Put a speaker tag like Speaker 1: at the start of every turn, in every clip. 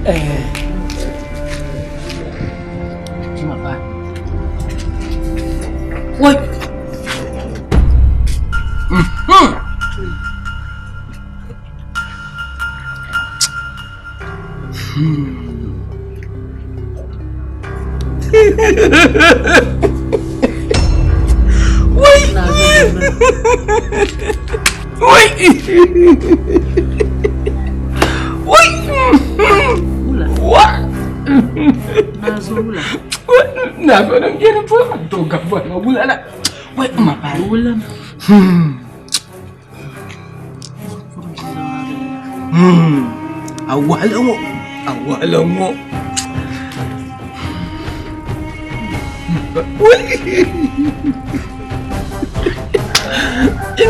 Speaker 1: Eh. Ma pa. Wai. Wai! Wai! Wa! Na zo nan gani fa to gaba na wula na. Wai ma ba
Speaker 2: wula.
Speaker 1: A wahala ŋɔ, a wahala ŋɔ.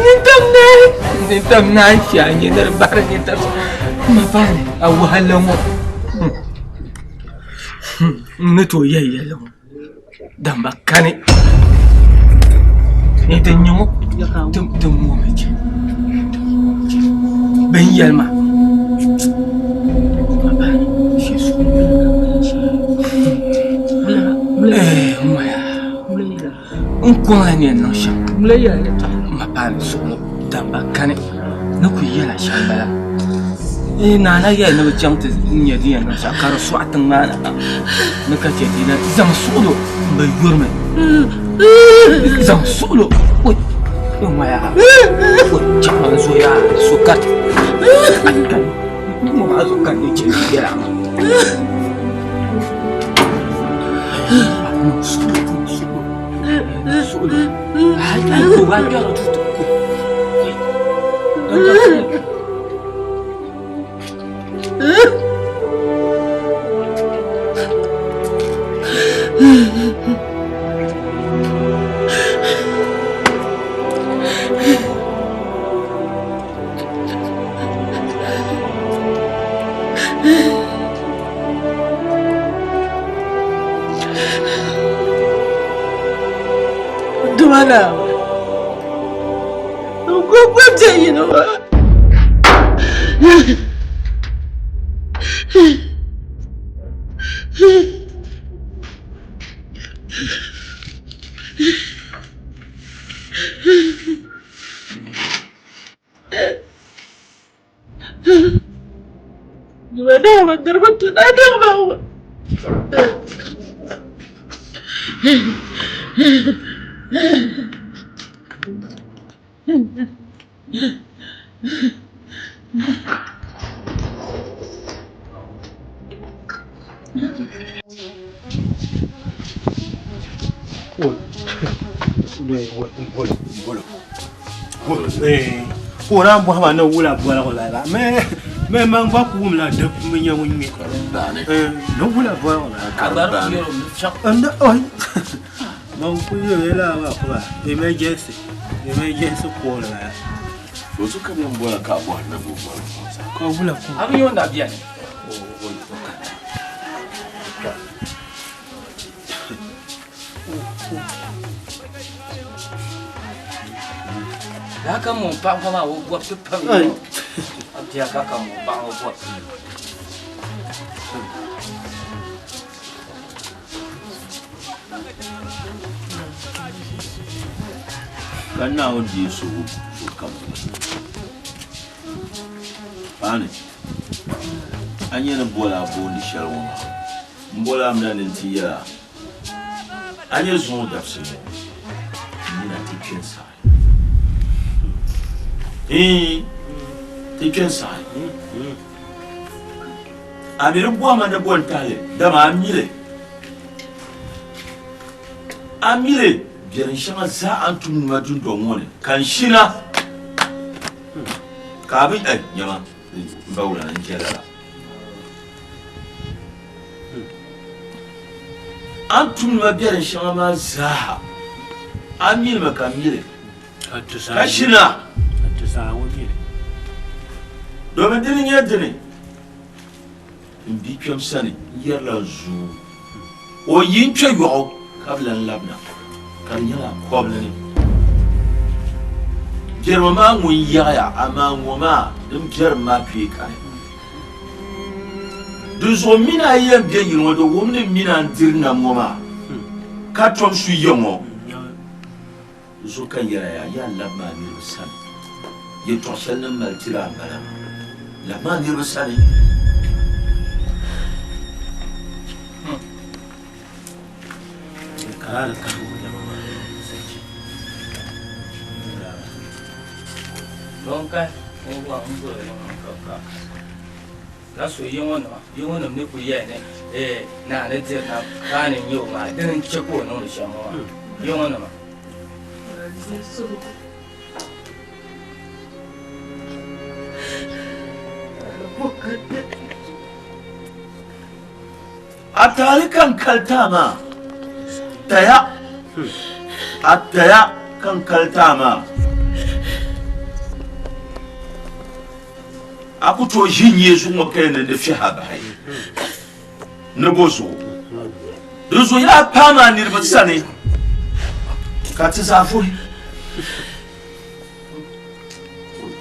Speaker 1: Nintam naai, nintam naai shia nyɛ ni di bahiri nintam. Ma paani a wahala ŋɔ. N ni tooi yɛli yɛlli ŋɔ. Damba kani ni din nyɛ ŋɔ din ŋɔmi chɛ bin yɛlima n koŋla ni yɛn niŋ shɛm ma paani suɣulo damba kani ni ku yɛla shɛm bala Naa na yɛli ni bi chaŋ ti nya di yɛn niŋ shɛm ka di sɔɣi tiŋ maa ni ha ni ka chɛ ti zaŋ suɣulo n bi yurimi zaŋ suɣulo chaŋ maa zoya so ka ŋɔ maa zuɣu ka n chɛ yɛla suɣulo
Speaker 2: Dumana.
Speaker 3: Ka o naan bɔhi ma ni wula boligu la mɛ man gba ku wumla di mi nyɛ ŋun ŋmɛ ni wula boligu la man ku yɛli la maa kuma emergency emergency call la
Speaker 4: O so ka bɛ bɔra ka a bɔhiri ni bo bɔri
Speaker 3: ka wula ku
Speaker 1: A bi yoonda beni. Laa ka ŋun paɣa ŋɔ maa o bɔbisi pam a bia ka ka ŋun paɣa ŋɔ bɔbisi.
Speaker 4: Ka Naawuni deei suhu sokam. Paani, a nya ni boli a boondi shɛli ŋɔ maa, m boli a mi na ni n ti yɛl a, a nya zuŋɔ dabisili ŋɔ, n ni na ti kpe n-saɣi. Iin, ti kpe n-saɣi. A mi di bɔhi ma ni bɔ n-tahi li, dama a mi li. A mi li biɛrim shɛŋa zaa a ni tum nima dundɔŋ ŋɔ ni, ka n shina ka a bi eh, nyama, m ba wula n chɛ lala. A ni tum nima biɛrim shɛŋa maa zaa, a mi li mi ka m mi li, ka shina. Domin dini nyɛ dini. N bi kpɛm sani n yɛrila n zuu o yi n kpɛ yɔɣu ka bi lan labina ka di nyɛla kɔbili ni. Biɛrimi maa ŋun yaɣiya amaa ŋɔ maa din biɛrim maa kpee kani. Dinzuɣu m mini a yi yɛn be yili ŋɔ, di wum ni m mini a n-diri nam ŋɔ maa, ka tom su ya ŋɔ. Dinzuɣu ka n yɛl a yaa, yaa lab ma a niriba sani. Yɛtɔɣ shɛli ni mali tiri a m-bala maa. Lab ma a niriba sani.
Speaker 1: Ka so yi ŋɔ nima, yi ŋɔ nim ni kuli yɛli ni ee naa ni diri nam ka a ni nyɛ o maa, dini n-che ka o niŋdi shɛm ŋɔ maa, yi ŋɔ nima.
Speaker 4: A taali ka n kali ti a maa, taya. A taya ka n kali ti a maa. A ku tooi ʒi n-nyee zuɣu ŋɔ ka yɛn ni di fiɛhi a bahi ni bo zuɣu. Dinzuɣu yaa paai maa niriba sani ka ti zaa vuhi.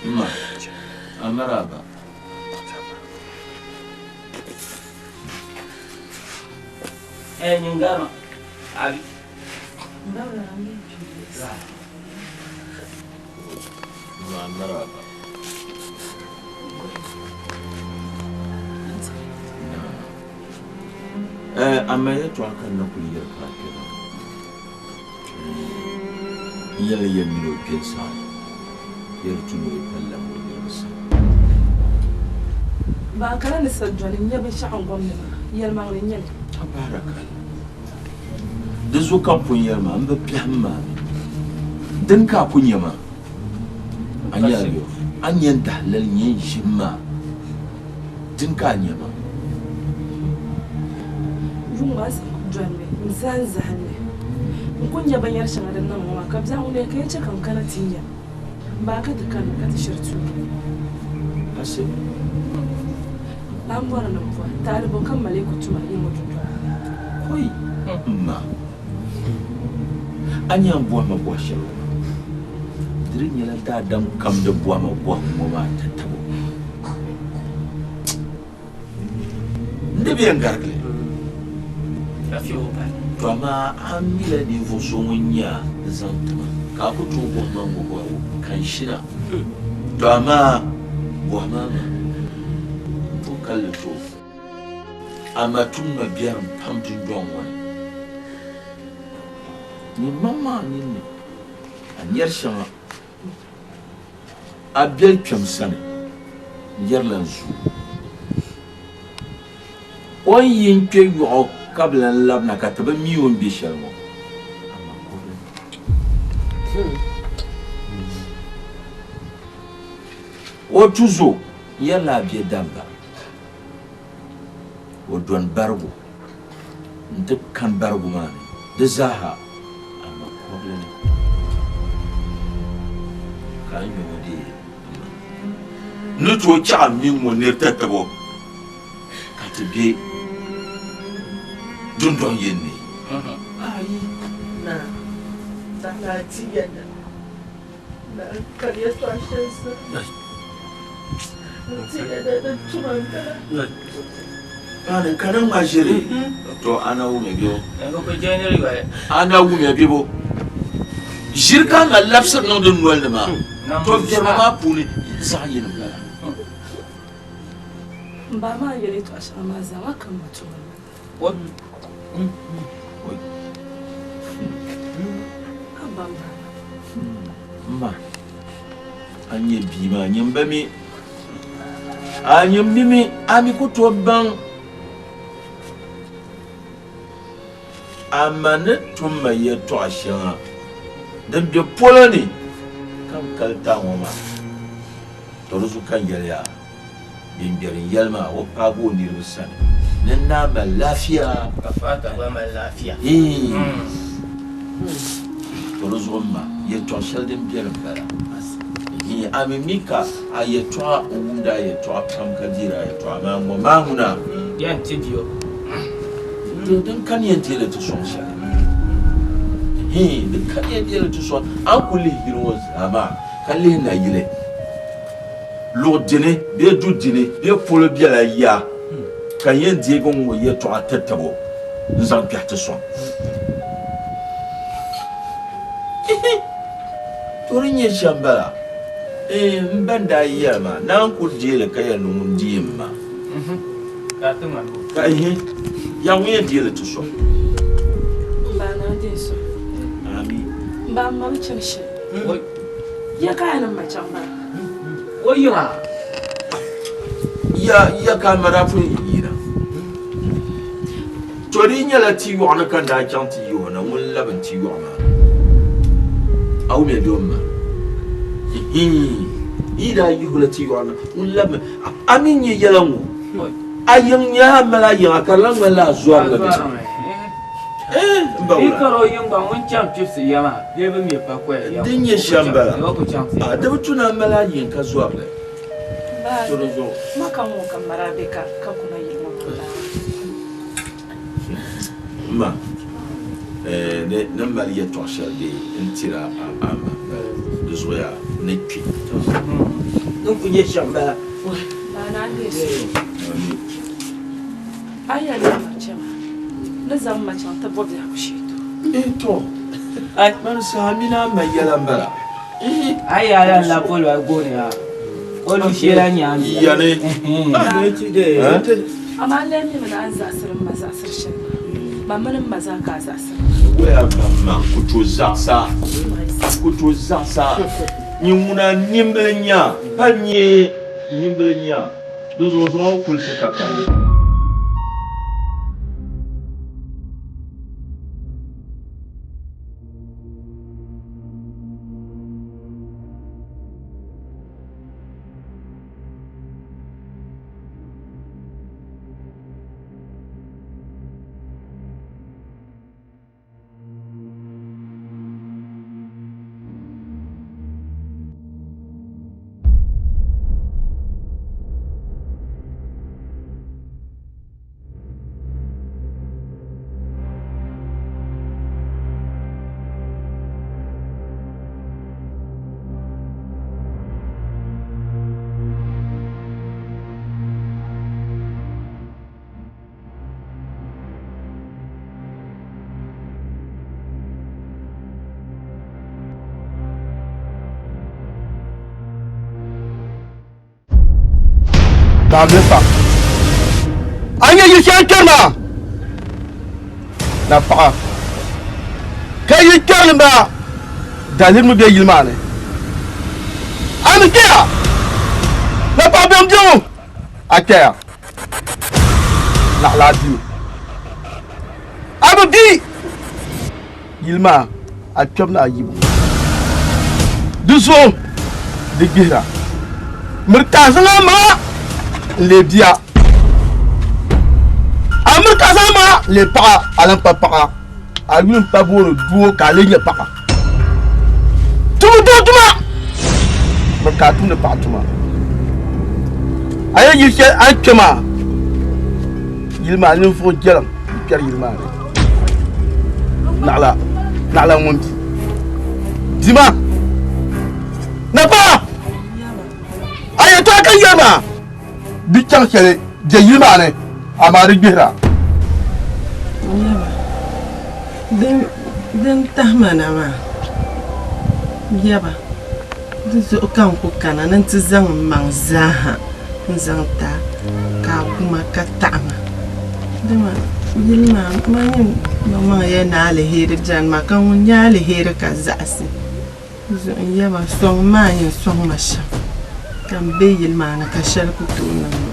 Speaker 4: M ma, a miri a ba.
Speaker 1: Eh, nyingama. Abi.
Speaker 4: M ma, a miri a ba. Amaa yɛtɔɣa ka n na kuli yɛri ka a kpe maa. N yɛli ya mini o kpe n-saɣi yɛri tu ni o yi pa lab o niriba sani.
Speaker 2: Ba a kana ni sa doli n-nya binshɛɣu n gom ni maa, yɛlimaŋli n-nyɛ li.
Speaker 4: Tabarakal. Di zuɣu ka m pun yɛli maa, m bi biɛhim maa mi. Dini ka a ku nya maa? A nya a yo, a ni yɛn dahi lali nyɛ n-ʒim maa, dini ka a nya maa?
Speaker 2: Yuŋ maa sa dolimi n-zahim zahim li. N ku nya binyɛr shɛŋa din niŋ ŋɔ maa, ka biɛɣu ŋuni ka yɛn chɛ ka n kana ti nya m ba ka ti kanna ka ti shiri tuui.
Speaker 4: Asi.
Speaker 2: A ni bɔri ni m bɔhi, taali bɔ ka m mali ku tum a yiŋ ŋɔ dundɔŋ ni?
Speaker 4: Kɔi m ma. A ni yɛn bɔhi ma bɔhi shɛli ŋɔ maa, di di nyɛla daadam kam ni bɔhi ma bɔhigu ŋɔ maa tatabo. N di bi yɛn garigi li. To amaa a mila ninvuɣ so ŋun nyɛ a n-zaŋ ti ma, ka a ku tooi bɔhi ma ŋ-ŋɔ bɔhigu ka n shina. To amaa bɔhimi a ma, m pun kali li ti o. Amaa tum ma biɛrim pam dundɔŋ ŋɔ ni. Nyin maŋmaŋ nini ni a nyari shɛŋa a biɛli kpɛm sani n-yɛrila n zuo. O ni yi n-kpe yɔɣu ka bi lan labina ka ti bi mi o ni be shɛli ŋɔ, amaa kurili ni. O tuzo n-yɛrila a bia damba. O dɔni barigu nti kani barigu maa ni, di zaaha a ma kɔbili ni ka a nya ŋɔ dee m ma. N ni tooi chaɣ m mini ŋɔ nir tatabo ka ti be dundɔŋ yin ni?
Speaker 5: Ayi, naa, naa ti yɛda. Naa kari yɛtɔɣ shɛli zaa. N ti yɛda din tuma m-bala.
Speaker 4: Paani kana ŋma ʒiri. To a na wumya bebo. A na wumya bebo. Ʒiri ka ŋa labisiri niŋdi noli ni maa. To viɛrima maa puuni zaɣ yini m-bala.
Speaker 2: M ba maa yɛli yɛtɔɣ shɛŋa maa zaa maa ka m ma tuma m-bala.
Speaker 4: Ma, a nyɛ bia maa nyini bi mi, a nyini bi mi, a mi ku tooi baŋ a ma ni tum ma yɛtɔɣa shɛŋa din be polo ni ka n kali ti a ŋɔ maa. To di zuɣu ka n yɛli ya. Gbiŋgbɛri n-yɛli maa, o paagi o niriba sani ni n naa mali laafia.
Speaker 1: Ka faata gba mali laafia.
Speaker 4: Hii! To di zuɣu m ma, yɛtɔɣ shɛli din beni m-bala. Hii! A mi mi ka a yɛtɔɣa, o wumdi a yɛtɔɣa pam ka deeri a yɛtɔɣa, amaa ŋɔ maa ŋuna.
Speaker 1: Yɛn ti di o.
Speaker 4: Din kani yɛn deeli ti sɔŋ shɛli. Hii! Din kani yɛn deeli ti sɔŋ, a ni kul lihi yili ŋɔ zaa maa ka lihi nayili. Luɣ dini bee du dini bee polo bela ya. Ka n yɛn deegi ŋ-ŋɔ yɛtɔɣa ti tab o n-zaŋ kpɛhi ti sɔŋ. Ihi! To di nyɛ shɛm bala. Eeh, m ba n-daa yɛli ma, Naa n-kul deei li ka yɛli ni ŋun deei m ma. Ka ihi, yaa ŋun yɛn deei li ti sɔŋ.
Speaker 2: M ba naa deei sɔŋ.
Speaker 4: Ami.
Speaker 2: M ba m ma bi chani shɛli. Ya ka a ni ma chaŋ maa?
Speaker 1: O yiŋa.
Speaker 4: Ya, ya ka a ma daa pun yina. To di yi nyɛla ti yɔɣu ni ka n daa chaŋ ti yi o na, ŋun labi n-ti yɔɣu maa. A wumya doo m ma? Hii, yi daa yihi o la ti yɔɣu ni, ŋun labimi. A mi nya yɛla ŋɔ, a yiŋ nyɛ a mali a yiŋa ka di lan ŋmanila a zɔrimi bee? Eh, m ba
Speaker 1: Yi
Speaker 4: wula.
Speaker 1: kari o yiŋ gba ŋun chaŋ kpibisi ya maa bee bi mi pakoya ya
Speaker 4: Din nyɛ shɛm bala,
Speaker 1: o ku chaŋ ti
Speaker 4: a di bi tu ni a mali a yiŋ ka zɔri li.
Speaker 2: Ba,
Speaker 4: To di zuɣu.
Speaker 2: ma ka ŋɔ ka m ma daa be ka ka kuma yili ŋɔ maa laa.
Speaker 4: M ma, eh, ni ni mali yɛtɔɣ shɛli bee n-tiri a a ma bala, di zuɣuya ni kpi.
Speaker 1: Din ku nyɛ shɛm bala.
Speaker 2: Ba, naa n-deei suhu.
Speaker 4: Ami.
Speaker 2: A yɛli ni ma chama, ni zaŋ ma chaŋ ti bo biɛhigu shee to.
Speaker 4: Eh to,
Speaker 1: Ai.
Speaker 4: mani saha mini a ma yɛla m-bala. Eh.
Speaker 1: A yi a lan labi boli ba gooni yaa, o luɣ shee la nyɛ a mi.
Speaker 4: Yani.
Speaker 2: Amaa n lee mi mi ni a ni zaɣisiri m ma zaɣisiri shɛli maa, ma mini m ma zaa ka a zaɣisiri ma.
Speaker 4: Waya ba maŋ ku tooi zaɣis a, ku tooi zaɣis a. Nyin ŋuna nimbili nya, pa nyɛ nimbili nya. Di zuɣu zaŋ o kulisi ka kani.
Speaker 6: Daamli pa. A nyɛ yi shɛli kpɛri maa na paɣa ka yi kpɛri maa daliri mi bɛ yili maa ni a mi kpɛya na paɣa bɛm bɛŋɔ a kpɛya naɣila a bimi a bi bi yili maa a kpɛbu ni a yibu di zuɣu di gbihira miri ka a zaŋ a maŋa n-leei bia a miri ka a zaŋ a maŋa n-leei paɣa a lan pa paɣa a yuli m-pa booni doo ka a lee nyɛ paɣa tumdi doo tuma miri ka a tumdi paɣa tuma a yɛn yili shɛli a ni kpɛ maa yili maa ninvuɣ jɛlim n-kpɛri yili maa ni naɣila naɣila ŋun bi di maa na paɣa a yɛtɔɣa ka yɛli maa di chaŋ shɛli je yili maa ni amaa di gbihira.
Speaker 5: Yaba, din tahi ma na maa, yaba, di zuɣu ka n ku kana ni n ti zaŋ m maŋ zaaha n-zaŋ ti a ka a ku ma ka taɣi ma. Dama yili maa man yɛn maŋmaŋ yɛli ni aliheri beni maa ka ŋun nya aliheri ka zaɣisi. Di zuɣu n yaba, sɔŋ ma a yɛn sɔŋ ma shɛm ka m be yili maa ni ka shɛli ku tooi niŋ ma.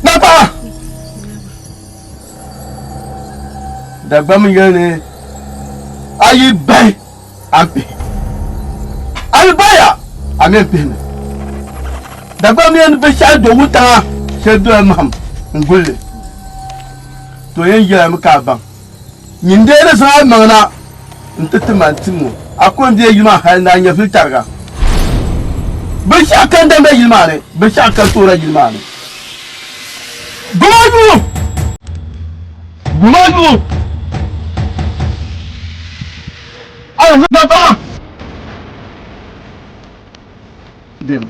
Speaker 6: Napaɣa! Dagbam yɛli ni a yi bahi a ni pihi, a yi bahiya a mi ni pihimi. Dagbam yɛli ni binshɛɣu do wuntaŋa shɛli dola mahim n-guli li. To yɛn yɛlimi ka a baŋ. Nyin dee ni zaŋ a maŋ na nti ti ma n-tim o, a ko n-deei yili maa hal ni a nyɛvili tariga. Binshɛɣu ka n-damda yili maa ni, binshɛɣu ka n-toora yili maa ni. Goma yuɣu! Goma yuɣu! A baŋ! Dem.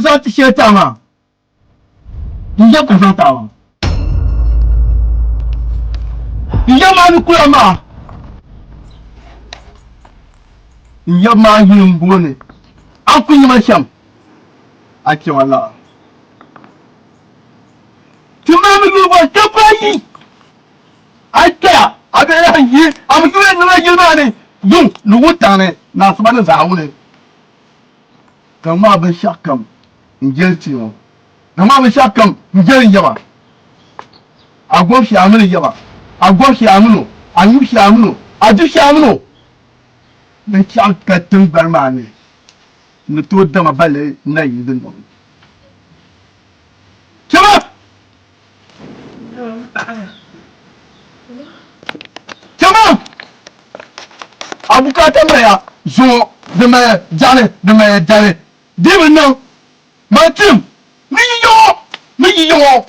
Speaker 6: zaŋ ti shɛli taɣi maa, n yab ka zaŋ taɣi maa. N yab maa ni kula maa, n yab maa yuli m-booni a ku nya ma shɛm, a kpɛma laɣim. Ti mali mi yuli bɔri dabba ayi. A yi kpɛya, a bihi lahi yi a mi yuli niŋla yili maa ni yuŋ ni wuntaŋ ni ni asiba ni zaawuni. Ka ŋmaai binshɛɣukam n-jɛli ti ŋɔ, ka ŋmaai binshɛɣukam n-jɛli n yaba. A gɔbu shee a mini n yaba, a gɔbu shee a min o, a nyubu shee a min o, a dibu shee a min o. Binshɛɣu ka tiŋgbani maa ni ni tooi dama balli na yi dundɔŋ ni. Chama! Chama! A bukaata maya zuŋɔ, di maya jaɣili, di maya dali. Di bi niŋ man tim ni yi yiŋɔ, ni yi yiŋɔ.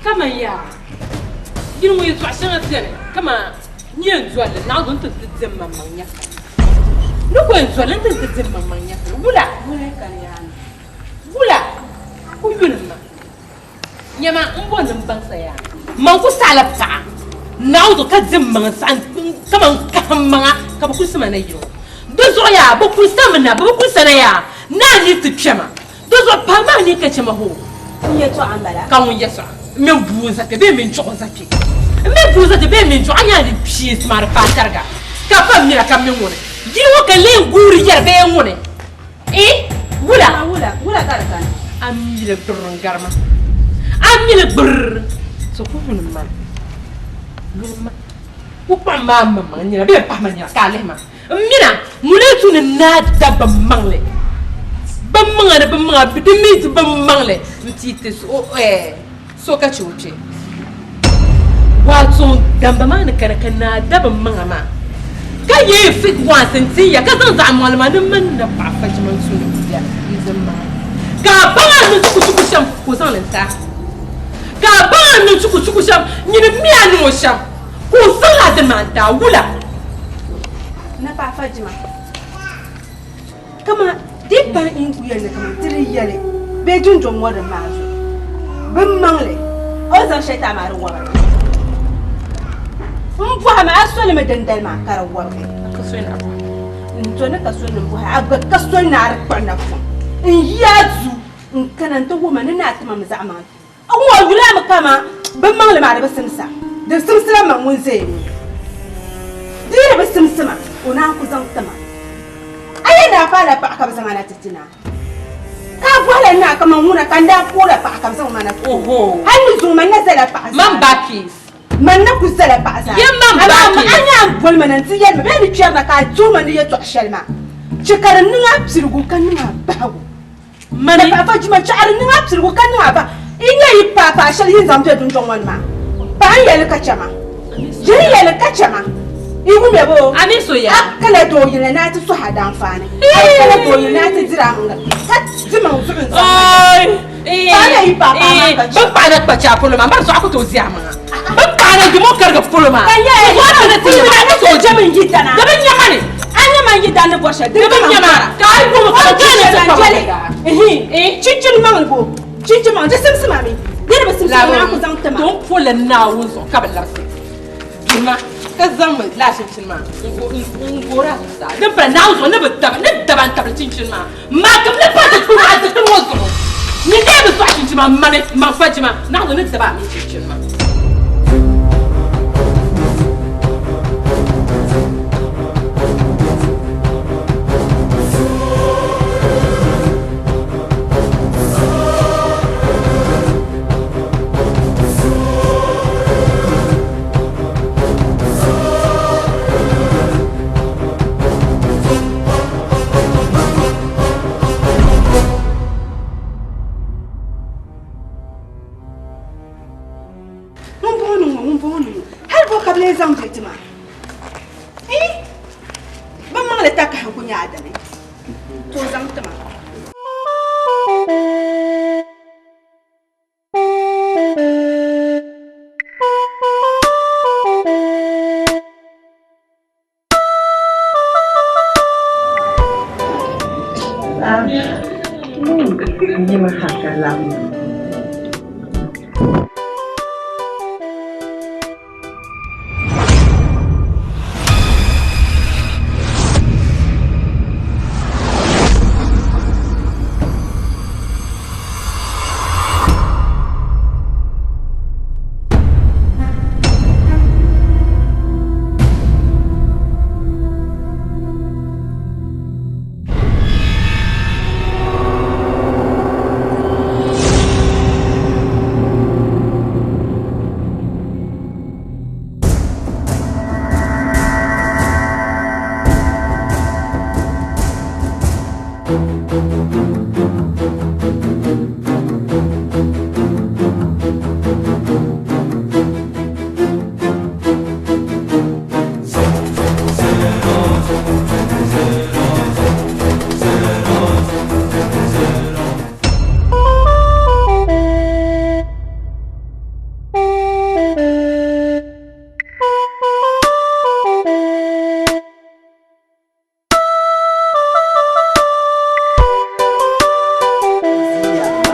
Speaker 7: Kaman yaa, yini ŋɔ yɛtɔɣ shɛŋa beni kaman n yɛn doli li naɣ zo nti ti di mmaŋmaŋ nyɛvili. Ni ku yɛn doli li nti ti di mmaŋmaŋ nyɛvili, wula? Wula? Ku yuli ma. Nyama, m bo ni m baŋ sa yaa, man ku saɣila paɣa Naawuni zuɣu ka di m maŋa saɣim kaman n kahi m maŋa ka bɛ kulisi ma na yino. Di zuɣu yaa, bɛ kulisa mi na, bɛ bi kulisa na yaa, naa ni ti kpe ma. Di zuɣu paɣa maa ni ka chɛ ma hoo.
Speaker 8: N yɛtɔɣa m-bala.
Speaker 7: Ka ŋun yɛtɔɣa m mini bua n-za kpe bee m mini chuɣu n-za kpe. M mini bua n-za kpe bee m mini chuɣu, a nya ni kpiinsi maa di paai tariga ka pa m mina ka m mini ŋuni. Yili ŋɔ ka lee guuri yɛri bee ŋuni? Eh, wula?
Speaker 8: Wula, wula ka di kani?
Speaker 7: A mili gbirr n-gari ma. A mili gbirr. So ku yuli ma. Yuli ma. Ku kpuɣim ma a maŋmaŋ nina bee m-pahi ma nina ka a lihi ma. M mina ŋuni n-tu ni naa da binmaŋli. Binmaŋa ni binmaŋa di mi ti binmaŋli n-ti ti so ka chɛ o kpee. Wato damba maa ni kana ka naa da binmaŋa maa ka yeei fig waansi n-tin ya ka zaŋ zaɣ maŋli maa ni mini na paɣa fajima n-su ni bia n-di maŋa. Ka a baŋ a ni niŋ chukuchuku shɛm ka o zaŋ li n-ti a. Ka a baŋ a ni niŋ chukuchuku shɛm nyini mi a niŋ o shɛm ka o zaŋ a dini maa n-ti a. Wula?
Speaker 8: Na paɣa fajima, kaman di pa n ku yɛli ni kaman ti di yɛli bee dundɔŋ ŋɔ din maa zuɣu bin maŋli o ni zaŋ shɛli ti a maa di wɔbiri mi. M bɔhimi a soli mi dindali maa ka di wɔbigi. N to ni ka soli ni m bɔhi a gba ka soli ni a di kpuɣi napɔŋ n yi a duu n kana n ti wuhi ma ni ni a ti ma mi zaɣ maŋli. N ŋɔ yuli a mi kaman bin maŋli maa di bi simsa, di simsila man ŋun zaya ŋɔ. Di yi di bi simsi ma, o naan ku zaŋ ti ma. A yɛn daa paala paɣa ka bɛ zaŋ a na ti ti naa? Ka a bɔhila naa kaman ŋuna ka n daa pooi la paɣa ka bɛ zaŋ ma na ti ti o. Hal ni zuŋɔ man na zala paɣa
Speaker 7: zaani.
Speaker 8: Man na ku zala paɣa zaani. Amaa a nya a ni boli ma na nti yɛli ma bee ni kpɛri na ka a tuhi ma ni yɛtɔɣ shɛli maa, chɛ ka di niŋ a piligu ka niŋ a bahigu. Mani paɣa fa jima chaɣiri niŋ a piligu ka niŋ a ba yi nya yi paai paɣa shɛli yi ni zaŋ be dundɔŋ ŋɔ ni maa paɣa n yɛli ka chɛ ma yi ni yɛli ka chɛ ma yi wumya boo
Speaker 7: A mi so ya.
Speaker 8: A kana doo yili ni a ti sɔhi a daanfaani a yi kana doo yili ni a ti diri a maŋa ka di maŋ zuɣu n zaŋ ma paɣa na yi paai paɣa maa ka chɛ
Speaker 7: Bin kpaɣa na kpa chɛ a polo maa mari zuɣu a ku tooi zi a maŋa bin kpaɣa na dimo karigi polo maa
Speaker 8: Ka nyɛ
Speaker 7: zuɣu a ti ni ti
Speaker 8: a ni tooi jɛm n yi dana
Speaker 7: di bi nya ma ni
Speaker 8: A nya man yi dan ni bɔri shɛli, di
Speaker 7: Di bi
Speaker 8: bi
Speaker 7: nya ma ka a yi wum ka
Speaker 8: O
Speaker 7: di
Speaker 8: ni
Speaker 7: ni ti
Speaker 8: lan
Speaker 7: kpa ma
Speaker 8: jɛli. Ihin, chinchini maŋli bo, chinchini maŋli, di simsi ma mi, di di bi simsi ma, naa ku zaŋ ti ma.
Speaker 7: To n pola Naawuni zuɣu ka bi labisi duhi ma ka zaŋ mi lala chinchini maa n goori a zuɣusaa. Din pala Naawuni zuɣu ni bi daba, ni daba n-tabili chinchini maa. Makim ni pa dikpuni maa, dikpuni ŋɔ zuɣu. Nyin dee bi sɔɣi chinchini maa, mani, man fajima, Naawuni ni daba a mini chinchini maa.
Speaker 8: ti ma. Ii! Bin maŋli takahi n-ku nyɛ a dini. Tooi zaŋ ti ma.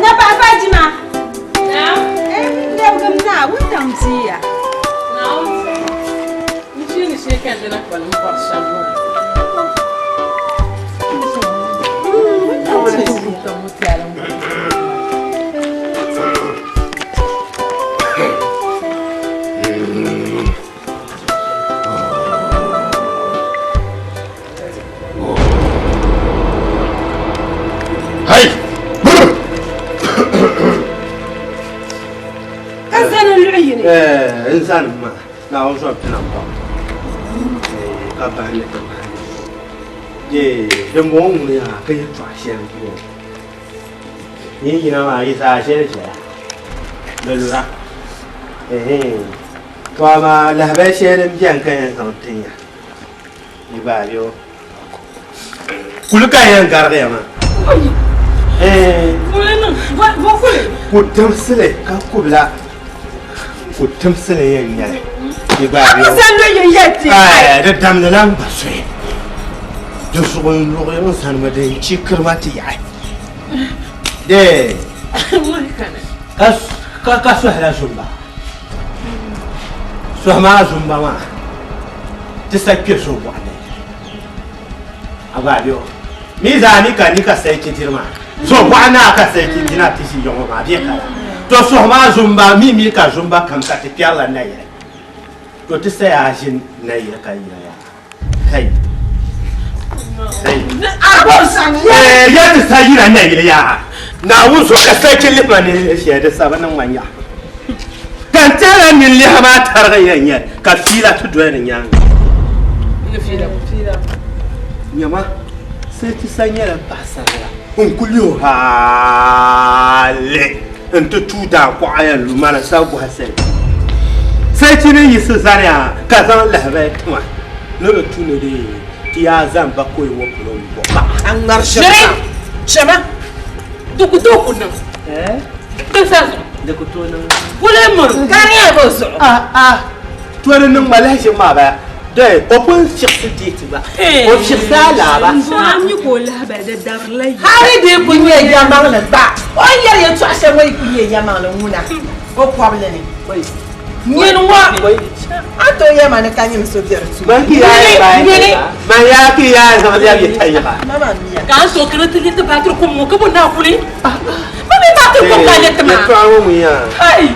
Speaker 8: Na paɣa Fajima.
Speaker 7: Naam.
Speaker 8: Eh, lɛbigim na, wuntaŋ bia.
Speaker 7: Naam. N ʒiini shee ka n dina kpalim bɔri shɛm ŋɔ. Wuntaŋ ŋɔ tiɛla ŋɔ.
Speaker 6: Hai!
Speaker 8: Ka zani luɣi yini.
Speaker 3: Eh, n zani ma. Naawuni zɔri ti na pam. Eh, ka bahi ni ti bahi. Eh, dimbɔŋɔ ŋuni yaa ka yɛltɔɣa shɛli m-bɔŋɔ. Yi yina maa yi zaa ʒɛli ʒɛya. Di lura. Eh, to amaa lahabali shɛli din beni ka yɛn zaŋ tin ya. Yi baai o. Kuli ka yɛn garigi ya maa. Eh. Ku timsili ka kubila. Ku timsili yɛn nyɛli. Yi baai o. Ai, di damdi la n gba soya. Di zuɣu n luɣi n sanimi din chi kirima ti yaɣi. Dee. Ka ka sɔhila zumba. Sɔhi maa zumba maa ti sa kpe so bɔɣu ni. A gba bɛ o. Mi zaa ni ka ni ka sayi chindiri maa. So bɔɣu ni a ka sayi chindiri a ti ʒi yɔŋɔ maa bɛ kala. To sɔhi maa zumba mi mi ka zumba kam ka ti kpɛrila nayili. To ti saya a ʒini nayili ka yina yaa. Kai. Kai. Eh, ya ti sa yina nayili yaa. Naawuni so ka sayi chi lihima ni shɛli di sabi niŋ ma nyaɣa. Ka n tɛhila nini liha maa tarigi yɛn nyɛ ka fiila ti doli di nyaaŋa. Nyama, sai ti sa nyɛla paɣasarila n-kuli o hali nti tuui daa kuɣa yɛn lu mana sa bɔhi sai. Sai ti ni yiɣisi zaniya ka zaŋ lahibali tima ni di tu ni di ti yaa zani bakɔi ŋɔ polo m-bɔ paɣa.
Speaker 5: A ŋmari shɛm
Speaker 7: Shɛma, di ku tooi ku niŋ. Di sa zuɣu.
Speaker 3: Di ku tooi niŋ.
Speaker 7: Kuli miri.
Speaker 5: Kariya bɛ zuɣu.
Speaker 3: Ah ah. To di niŋ ma lahiʒi maa bala. Dɔi o pun fiɣisi deeti ba. O fiɣisi alaaba.
Speaker 8: N mi ka o lahabali di dabirila yi.
Speaker 5: Hali di ku nyɛ yɛlimaŋli gba. O ni yɛri yɛltɔɣa shɛli ŋɔ yi ku nyɛ yɛlimaŋli ŋuna o kɔbili ni. Nyini ŋɔ a ni tooi yɛli ma ni ka nyini so be di tuuni.
Speaker 3: Man ki yaaya baaya
Speaker 7: Nyini.
Speaker 3: Man yaa ki yaaya zaŋ lɛbi yi tayiɣa.
Speaker 5: Mama mia.
Speaker 7: Ka n so ka di ti liti baatiri kum ŋɔ ka bo naa kuli. Ma mi baatiri kum ka liti maa.
Speaker 3: Yɛltɔɣa ŋɔ ŋun yaa.
Speaker 7: Hai.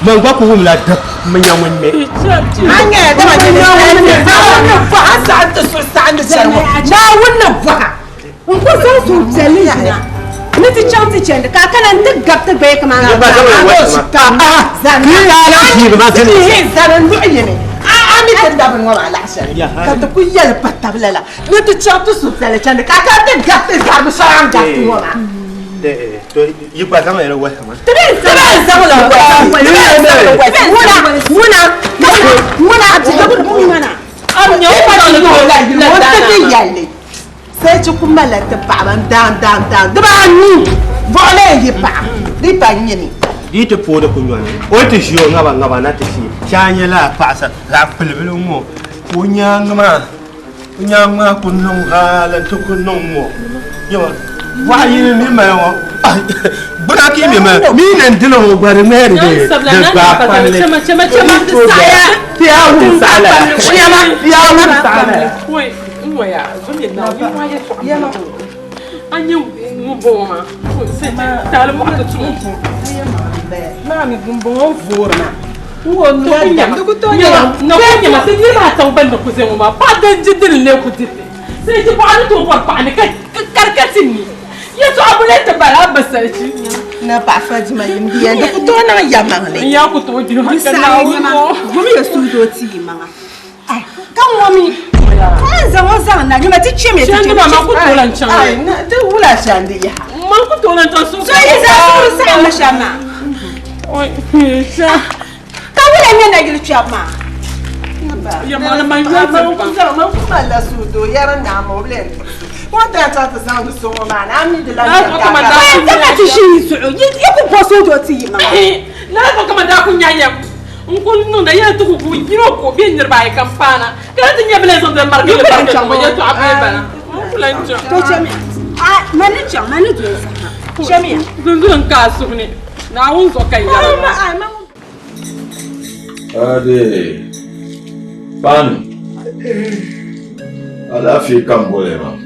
Speaker 3: Man gba ku wumla dib mi nya ŋun ŋmɛ.
Speaker 5: A nyɛla dama nyini Naawuni ni bɔha saɣim ti suhu saɣindi chani ŋɔ. Naawuni ni bɔha.
Speaker 8: N ku zaŋ suhupiɛlli yina ni ti chaŋ ti chandi ka a kana n-ti gabi ti gbaya kaman
Speaker 3: Yi gba zaŋ li wati ma.
Speaker 5: Zani n-luɣi yini. A mi ti dabini ŋɔ maa laɣ shɛli ka ti ku yɛli pa tab lala ni ti chaŋ ti suhupiɛlli chandi ka a kana ti gabi ti zarigu shɛli a ni gabiti ŋɔ maa.
Speaker 3: To yi gba zaŋ yɛli wɛsi ma.
Speaker 8: Ti bɛ zaŋ la wɛsi. Ŋuna ŋuna ŋuna ti ka bi ŋuna.
Speaker 7: Am nyɛ o pa ni o la yili
Speaker 5: O ti ti yɛlli. Sai ti ku malila ti paɣaba n daan daan daan dibaanu buɣili n yi paɣa di pa nyini.
Speaker 3: Di ti pooi di kunyɔni o ti ʒi o ŋaba ŋaba na ti ʒi shee a nyɛ lala paɣa sa zaɣ pilibili ŋɔ ka o nyaangi maa o nyaangi maa ku niŋ hali n ti ku niŋ ŋɔ nyɛma bɔɣa yini mi mali ŋɔ gbuna ka yi mi mali mi ni n dili ŋɔ gba di ŋmɛri di di gbaai kpamli ti yaa wum saɣala ti yaa wum saɣala.
Speaker 5: Na paɣa Fadima yim bia di ku tooi niŋ yɛlimaŋli.
Speaker 8: Gbubi ya suhudoo ti yi maŋa. Ka ŋɔ mi n zaŋ o zaŋ na nyama ti chɛmi ti
Speaker 7: Chandi maa man ku tooi lan chaŋ
Speaker 5: Ai, na- ti wula chandi yaha.
Speaker 7: Man ku tooi lan chaŋ
Speaker 8: So yi zaa suhuri saɣim mi shɛm maa.
Speaker 7: Oi, sha.
Speaker 8: Ka wula nyɛ nayili kpɛbu maa?
Speaker 7: Yɛlimaŋli man yoli ti
Speaker 5: Man
Speaker 7: pam.
Speaker 5: ku zaŋ man ku malila suhudoo yɛri naa ma o bi lee tiɣisi. Ŋɔ ti chaŋ ti zaŋ di so ŋɔ maa ni a mi di lan
Speaker 7: Lala zuɣu ka man daa
Speaker 8: Ti
Speaker 7: ku
Speaker 8: na ti ʒi yi zuɣu yi ku bo suhudoo ti yi maŋa.
Speaker 7: Lala zuɣu ka man daa ku nya yɛm. N kuli niŋda yɛli ti ku ku yino ko bɛ niriba ayi kam paana ka di ti nyɛ bɛ zaŋdi marigi li barigi ŋɔ yɛltɔɣa bee bala n ku lan chaŋ.
Speaker 8: To chamiya. A man ni chaŋ man ni doli saha. Chamiya.
Speaker 7: Zunzuli n ka a suhu ni Naawuni zuɣu ka n yɛli maa.
Speaker 4: Ade, paani, alaafee ka m boli maa.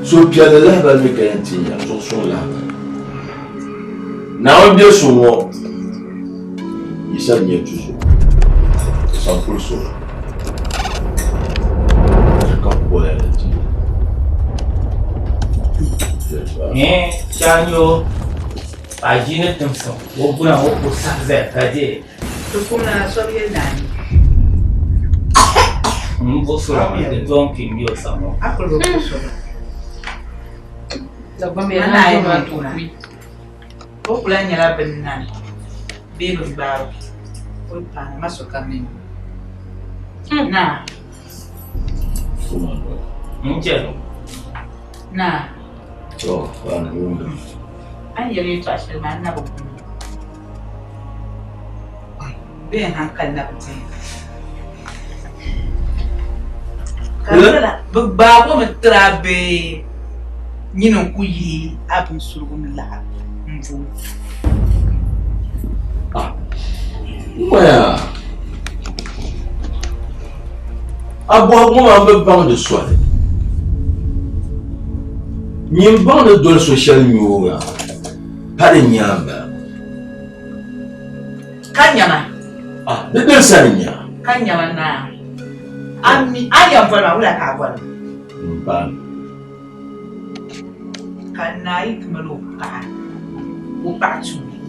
Speaker 4: Suhupiɛlli lahibali mi ka yɛn ti nya zuɣusuŋ lahibali. Naawuni biɛ suŋ ŋɔ Yisa n-nyɛ ti zo, o san kuli so ka boli ni ti
Speaker 1: Ni chanyo a ʒi ni timsim o guna o ku sabi zaya ka deei.
Speaker 9: Ti kumna sob yɛli naani.
Speaker 1: M buɣisira ma di dɔn kpi m-be o sani ŋɔ.
Speaker 9: A kuli bi buɣisi o.
Speaker 7: Dagbamb
Speaker 9: A
Speaker 7: yɛli
Speaker 9: naai
Speaker 7: naa
Speaker 9: niŋ
Speaker 7: tooi
Speaker 9: na.
Speaker 7: kui.
Speaker 9: O kuli lahi nyɛla bini nani bee bini gbaari o yi paai na ma sokam ni nya. Naa.
Speaker 1: N chɛ.
Speaker 9: Naa.
Speaker 4: To, paani wumdi.
Speaker 9: A ni yɛli yɛltɔɣa shɛli maa n na bi wum. Bee n hankali na bi deei. Ka di nyɛla bɛ gbaag o mi tir a bee nyini n-ku yihi a binsurigu mi lahi m-bo o?
Speaker 4: N-ŋɔya, a bɔhigu ŋɔ maa m bi baŋ di soli. Nyin baŋ ni doli so shɛli nyooŋa pa di nyaaŋa.
Speaker 9: Ka nyama.
Speaker 4: Ah, di doli sani nya.
Speaker 9: Ka nyama naa. A mi, a yɛn boli ma, wula ka a boli ma?
Speaker 4: M baŋ.
Speaker 9: Ka naa yi ti mali o paɣa, o paɣa tuuli,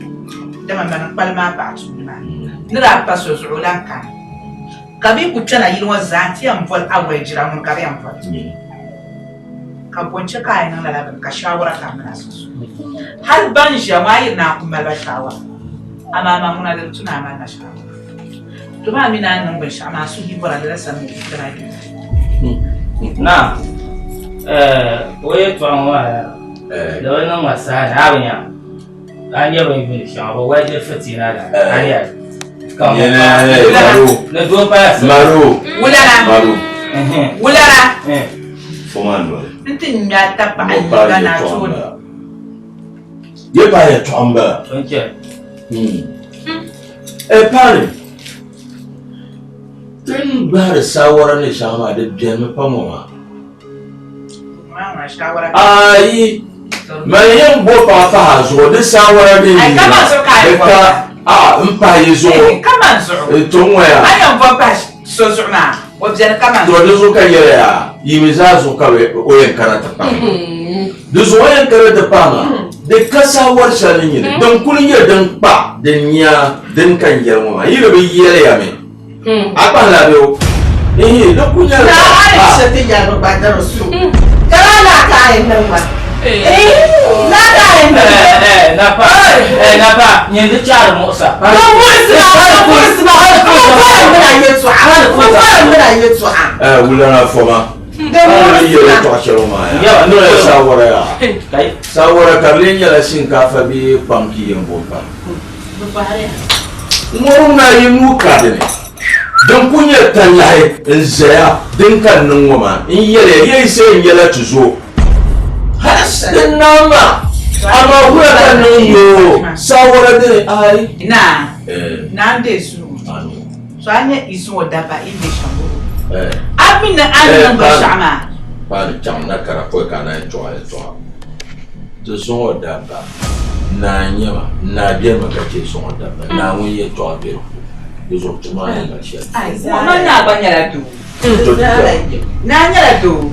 Speaker 9: dama mani n-kpalim a paɣa tuuli maa, ni daa pa so zuɣu o lan kani. Ka bɛ yi ku kpɛna yili ŋɔ zaa nti yɛn boli awɔi jira ŋun ka bɛ yɛn boli. Ka bɔ n-chɛ ka a yi niŋ lala bini ka shaawara ka a mini a sunsuuni. Hal ban ʒiya ŋɔ a yi ni a ku mali ba shaawara, amaa man ŋuna di bi tu ni a mali ma shaawara. To maa mi ni a ni niŋ binshɛɣu maa, a suhu yi bɔra lala sani ŋɔ ti na yi.
Speaker 1: Na, o yɛltɔɣa ŋɔ maa di bi niŋ ma saha ni a bi nya. A nyɛ bin yuuni shɛŋa bi wali diri fitiina la a nya ka ni doo pala
Speaker 4: sili. Maro.
Speaker 9: Wulana.
Speaker 4: Maro.
Speaker 9: Wulana.
Speaker 4: Foma noli.
Speaker 9: N ti ŋmɛ a tapaɣa yiŋga na tooni.
Speaker 4: Ye pa yɛltɔɣa m-bala.
Speaker 1: N chɛ.
Speaker 4: E paani. Ti ni gbahiri saawara ni shɛŋa maa di benimi pam ŋɔ maa. Ayi, man yɛn bo paɣa pahi a zuɣu di saawara din yi na di ka a n pahi yi zuɣu to n ŋɔya. To di zuɣu ka yɛli ya yi mi zaa zuɣu ka o yɛn kana ti pahi di zuɣu o yɛn kana ti pahi maa di ka saawari shɛli ni nyini din kuli nyɛ din kpa din nya din ka n yɛli ŋɔ maa yi di bi yɛli ya mi a kpahila bɛ o. Ehe, di ku nyɛla.
Speaker 5: Na a yi shɛ ti yɛli bi gba dari su. Ka laa naa ka a yi niŋ ma. Naa ka a yi niŋ ma.
Speaker 1: Napa, napa, nyɛ di chaari muɣisa.
Speaker 5: Di muɣisi ma, di muɣisi ma, di bɔri mina yɛltɔɣa, di bɔri mina yɛltɔɣa.
Speaker 4: Wulana foma.
Speaker 5: Di muɣisi ma.
Speaker 4: Yɛltɔɣa shɛli maa ya. Nɔya saawara ya. Saawara ka di lee nyɛla shinkaafa bee kpam ki yɛn bo m-pa. Ŋɔ ŋuna yi nuu ka di ni, din ku nyɛ talahi n-zaya din ka niŋ ŋɔ maa, n yɛliya, ya yi say n-nyɛla ti zo hali din naai maa, amaa wula ka niŋ yoo, saawara dini, aai.
Speaker 9: Naa, naa n-deei suhigu. So a nya Isu ŋɔ dabba yi be shɛm ŋɔ. A mi ni a ni niŋ binshɛɣu maa.
Speaker 4: Paani chaŋ na kara pɔi ka a naan tɔɣi yɛltɔɣa. Ti zuŋɔ dabba. Naa n-nyɛ ma, naa beni mi ka chɛ zuŋɔ dabba, naa ŋun yɛltɔɣa be di ko, di zuɣu ti maa ni mali shɛli.
Speaker 9: Naa naa gba nyɛla doo. Naa nyɛla doo.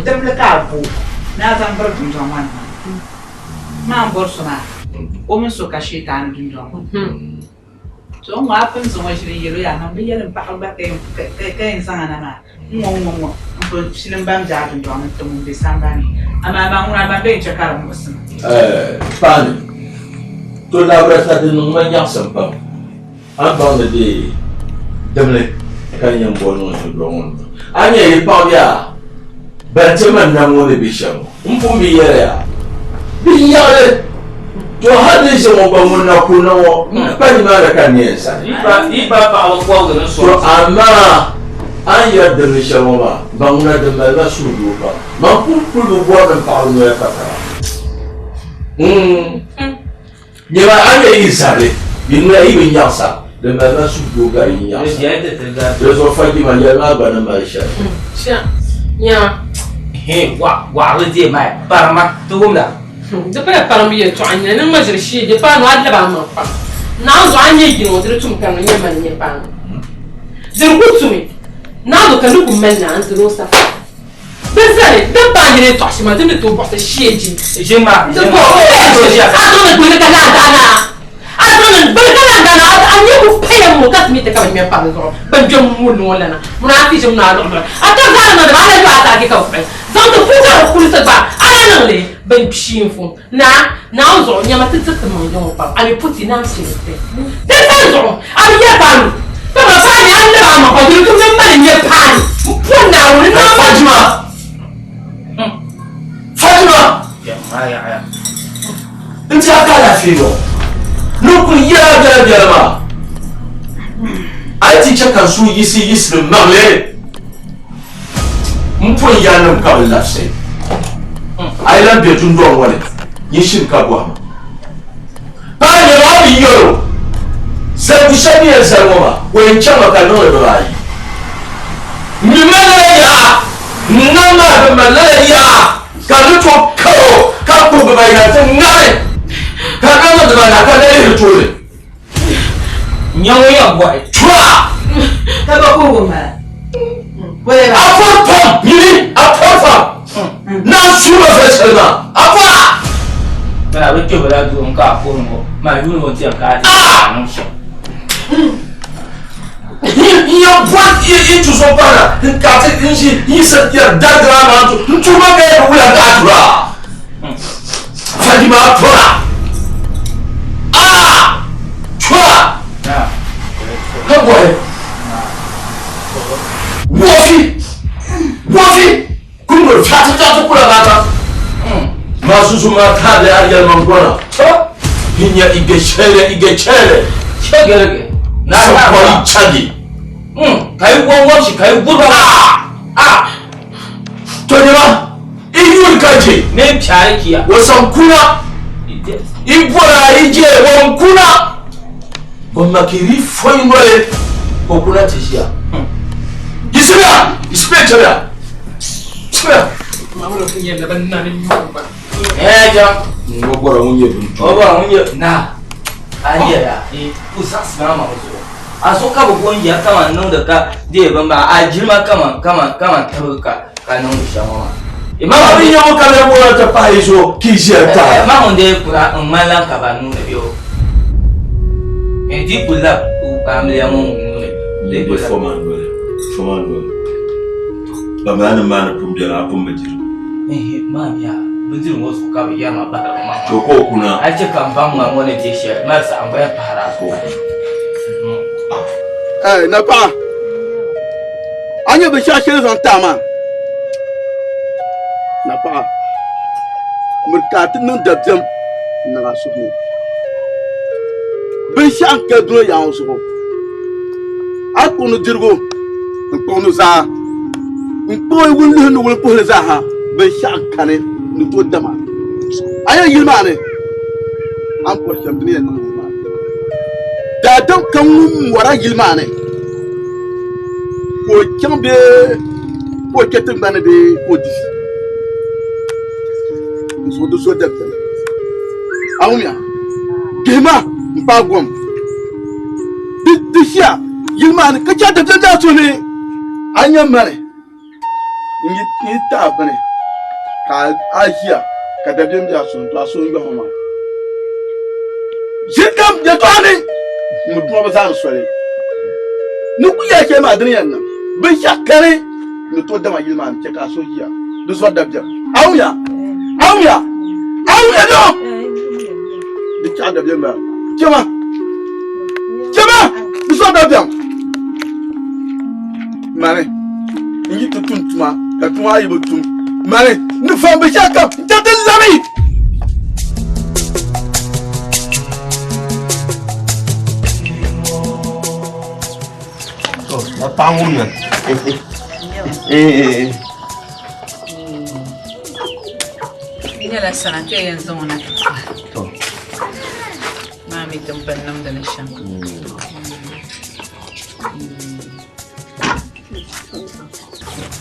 Speaker 9: Dibili ka a bo ni a zaŋ biri dundɔŋ maa ni maa. Maa m-bɔri so maa, o mini so ka shiitaani dundɔŋ ŋɔ ni. To n ŋɔ a pun zaŋ o ʒili n-yɛl o yaa man bi yɛli m paɣa gba ka yɛn zaŋ a na maa n-ŋɔ n-ŋɔ n-ŋɔ m pun pili m ba m biɛɣu dundɔŋ ni n-ti ŋun be sambani ni. Amaa man ŋuna ban bee n-chɛ ka di muɣisi ma.
Speaker 4: Paani, to labirata di niŋ ma nyaɣisim pam. A ni baŋ ni di dimli ka n yɛn bo niŋ dundɔŋ ŋɔ ni maa. A nya yi paɣibu yaa ban ti ma nam ŋɔ ni be shɛm ŋɔ, m pun bi yɛli ya bɛ yaɣili. To hal di ʒe ŋɔ gba ŋun na ku niŋ o, m pa nimaani ka n ni yɛn sani.
Speaker 1: Yi pa paɣiba kɔbigi ni
Speaker 4: To
Speaker 1: sɔŋ.
Speaker 4: amaa a ni yɛri dimli shɛli ŋɔ maa, ba ŋuna din mali ma suhudoo pam. Man pun kul bi bɔri ni m paɣiba noya pa taba. Nyama a ni yi zabili, yi noya yi bi nyaɣisa, di mali ma suhudoo gari yi nyaɣisa. Di zuɣu Fajima yɛli maa gba ni mali shɛli.
Speaker 1: Waɣiri deei maa parima ti wumda.
Speaker 7: Di pala parimbu yɛltɔɣa n-nyɛ li, niŋ ma ʒiri shee je paanu a lab a maŋ pam. Naanzu a ni nyɛ yini ŋɔ di di tum ka ŋɔ nyɛ mani nyɛ paanu. Di di ku tumi. Naanzu ka ni ku mali naa n-diri o safa. Bɛ zali din paai yɛli yɛltɔɣa shɛm maa di ni tooi buɣisi shee je.
Speaker 1: Ʒe maa,
Speaker 7: ʒe maa. A zaŋ ni gbuni ka naan daa naa. A zaŋ ni gbuni ka naan daa naa. A nyɛ ku paya ŋɔ ka ti mi ti ka bɛ ŋmɛri palli zuɣu. Bɛn kpɛm ŋun ŋɔ lana. Ŋuna a ti ʒe ŋuna a luɣuluɣu. A ka zaɣa niŋdi ba a lahi yo a zaaki ka bɛ kpuɣi. Zaŋ ti puu ka di kulisi gba a lahi niŋ li bin kpiin fu. Naa, Naawuni zuɣu nyama ti diri ti maŋ yiŋɔ pam, a mi puti naan shili ti. Di sani zuɣu a bi yɛri paanu, dama paani a ni lab a maŋ pa duli tum ni mani n-nyɛ paani m-pɔri Naawuni ni a
Speaker 4: Fatima! Fatima! N ti a ka alaafee ŋɔ ni n kuli yɛl a biɛlabiɛla maa, a yi ti chɛ ka n suhu yiɣisi yiɣisili maŋli. M pun yaannim ka bɛ labisi. A yi lan be dundɔŋ ŋɔ ni, nyin shiri ka bɔhima. Paɣa nyɛla a bi yɛl o zaligu shɛli ni yɛn zali ŋɔ maa, o yɛn chaŋmi ka niŋ li bibaayi. M mi mali lala yaɣa, n nam maa bi mali lala yaɣa ka n ni tooi kar o ka kpuɣi bibayi na nti ŋari ka n niŋ dibaanahi ka na lihiri tooni.
Speaker 1: Nya ŋun yɛn bɔhi.
Speaker 4: Tura!
Speaker 9: Ka ba kuhigu m-bala.
Speaker 4: A pɔri pam nyini, a pɔri pam. Naa suuma fali shɛli maa, a pɔra.
Speaker 1: Mana bɛ kpɛhila duu n-ka a kuhi ŋɔ, maa yuuni ŋɔ ti yɛn ka a ti a niŋ shɛm.
Speaker 4: N yɛn bɔri yi tuzo paana n ka ti n ʒi n yi sa yɛri darigira maa n tuhi ma ka yɛri wula ka a tura. Fadima tura. Ah! Tura! Ka bɔhi. Wofi! Wofi! Kuli fiati fiati kula mata. Masu su ma ta da yar yalman gona. Hinya ige chele ige chele.
Speaker 1: Chegerege.
Speaker 4: Na kwari chagi.
Speaker 1: Kai gwangwam shi kai gurba.
Speaker 4: Ah! Ah! To ne ba iyul kaje.
Speaker 1: Me pyari kiya.
Speaker 4: Wasan kuna. Ibora ije wan kuna. Gwamnati foyin wale ko kuna ti shiya. Isira, isira chara. Isira.
Speaker 7: Mamalo kun yɛn laban na ni nyugu ba.
Speaker 1: Eh jam.
Speaker 4: Ngo bora ŋun nyɛ bin
Speaker 1: O bora ŋun nyɛ na. A yɛra ku zaɣisi maa maŋ zuɣu. A so ka bi go n-yɛri kaman niŋdi ka deei bini maa, a jilima kaman kaman kaman tibigi ka ka niŋdi shɛm ŋɔ maa.
Speaker 4: Ma bi nya ŋɔ ka bɛ bɔra ti pahi yi zuɣu ka yi ʒiya taai.
Speaker 1: Ma ŋun dee kura n ŋmanila n kaba nuu ni bɛ o. Di ku lab amiliya ŋɔ ŋun nuu ni.
Speaker 4: Di foma noli. Fama noli. Bambala nim maa ni pun bɛni a pun bi diri.
Speaker 1: Ehe, maa mi yaa, bindirigu ŋɔ zuɣu ka bɛ yɛri ma bahiri ma
Speaker 4: maa. To ka o kuna.
Speaker 1: A chɛ ka m baŋ ŋmani ŋɔ ni deei shɛli, mali saha n gba yɛn pahiri a zuɣu.
Speaker 6: Ɛɛ, napaɣa, a nya binshɛɣu shɛli zaŋ ti a maa? Napaɣa, miri ka a ti niŋ dabiɛm n-niŋ a suhu ni. Binshɛɣu n-ka dunia ŋɔ zuɣu. A kpuɣi nudirigu n-kpuɣi nuzaa n-kpuɣi wulinluhili ni wulimpuhili zaaha binshɛɣu kani ni tooi dama. A yɛn yili maa ni a ni bɔri shɛm di ni yɛn niŋ maa. Daadam kam ŋun mɔra yili maa ni ka o chaŋ bee ka o kpe tiŋgbani ni bee ka o di vi n-zuɣu di zo dabiɛm. A wumya? Gbihima m-paai gom. Di ʒiya yili maa ni ka chɛ dabiɛm daa suhu ni a nya mani n yi taai bini ka a ʒiya ka dabiɛm be a suhu ni to a suhu n-yɔhimi maa. Ʒiri kam yɛtɔɣa ni m bi duɣi bi zaani soli ni ku yɛli shɛli maa di ni yɛn niŋ binshɛɣu kani ni tooi dama yili maa ni chɛ ka a suhu ʒiya di zɔri dabiɛm. A wumya? A wumya? A wumya noo? Di chɛɣu dabiɛm maa chɛma chɛma di zɔri dabiɛm mani n yi ti tum tuma ka tuma ayi bi tum mani ni fam binshɛɣu kam n chɛ ti labi.
Speaker 3: Na paɣa ŋun na.
Speaker 9: Nyɛla sana ka yɛn zaŋ o na ti kɔhi. Maa mi ti ni pun niŋdi li shɛm.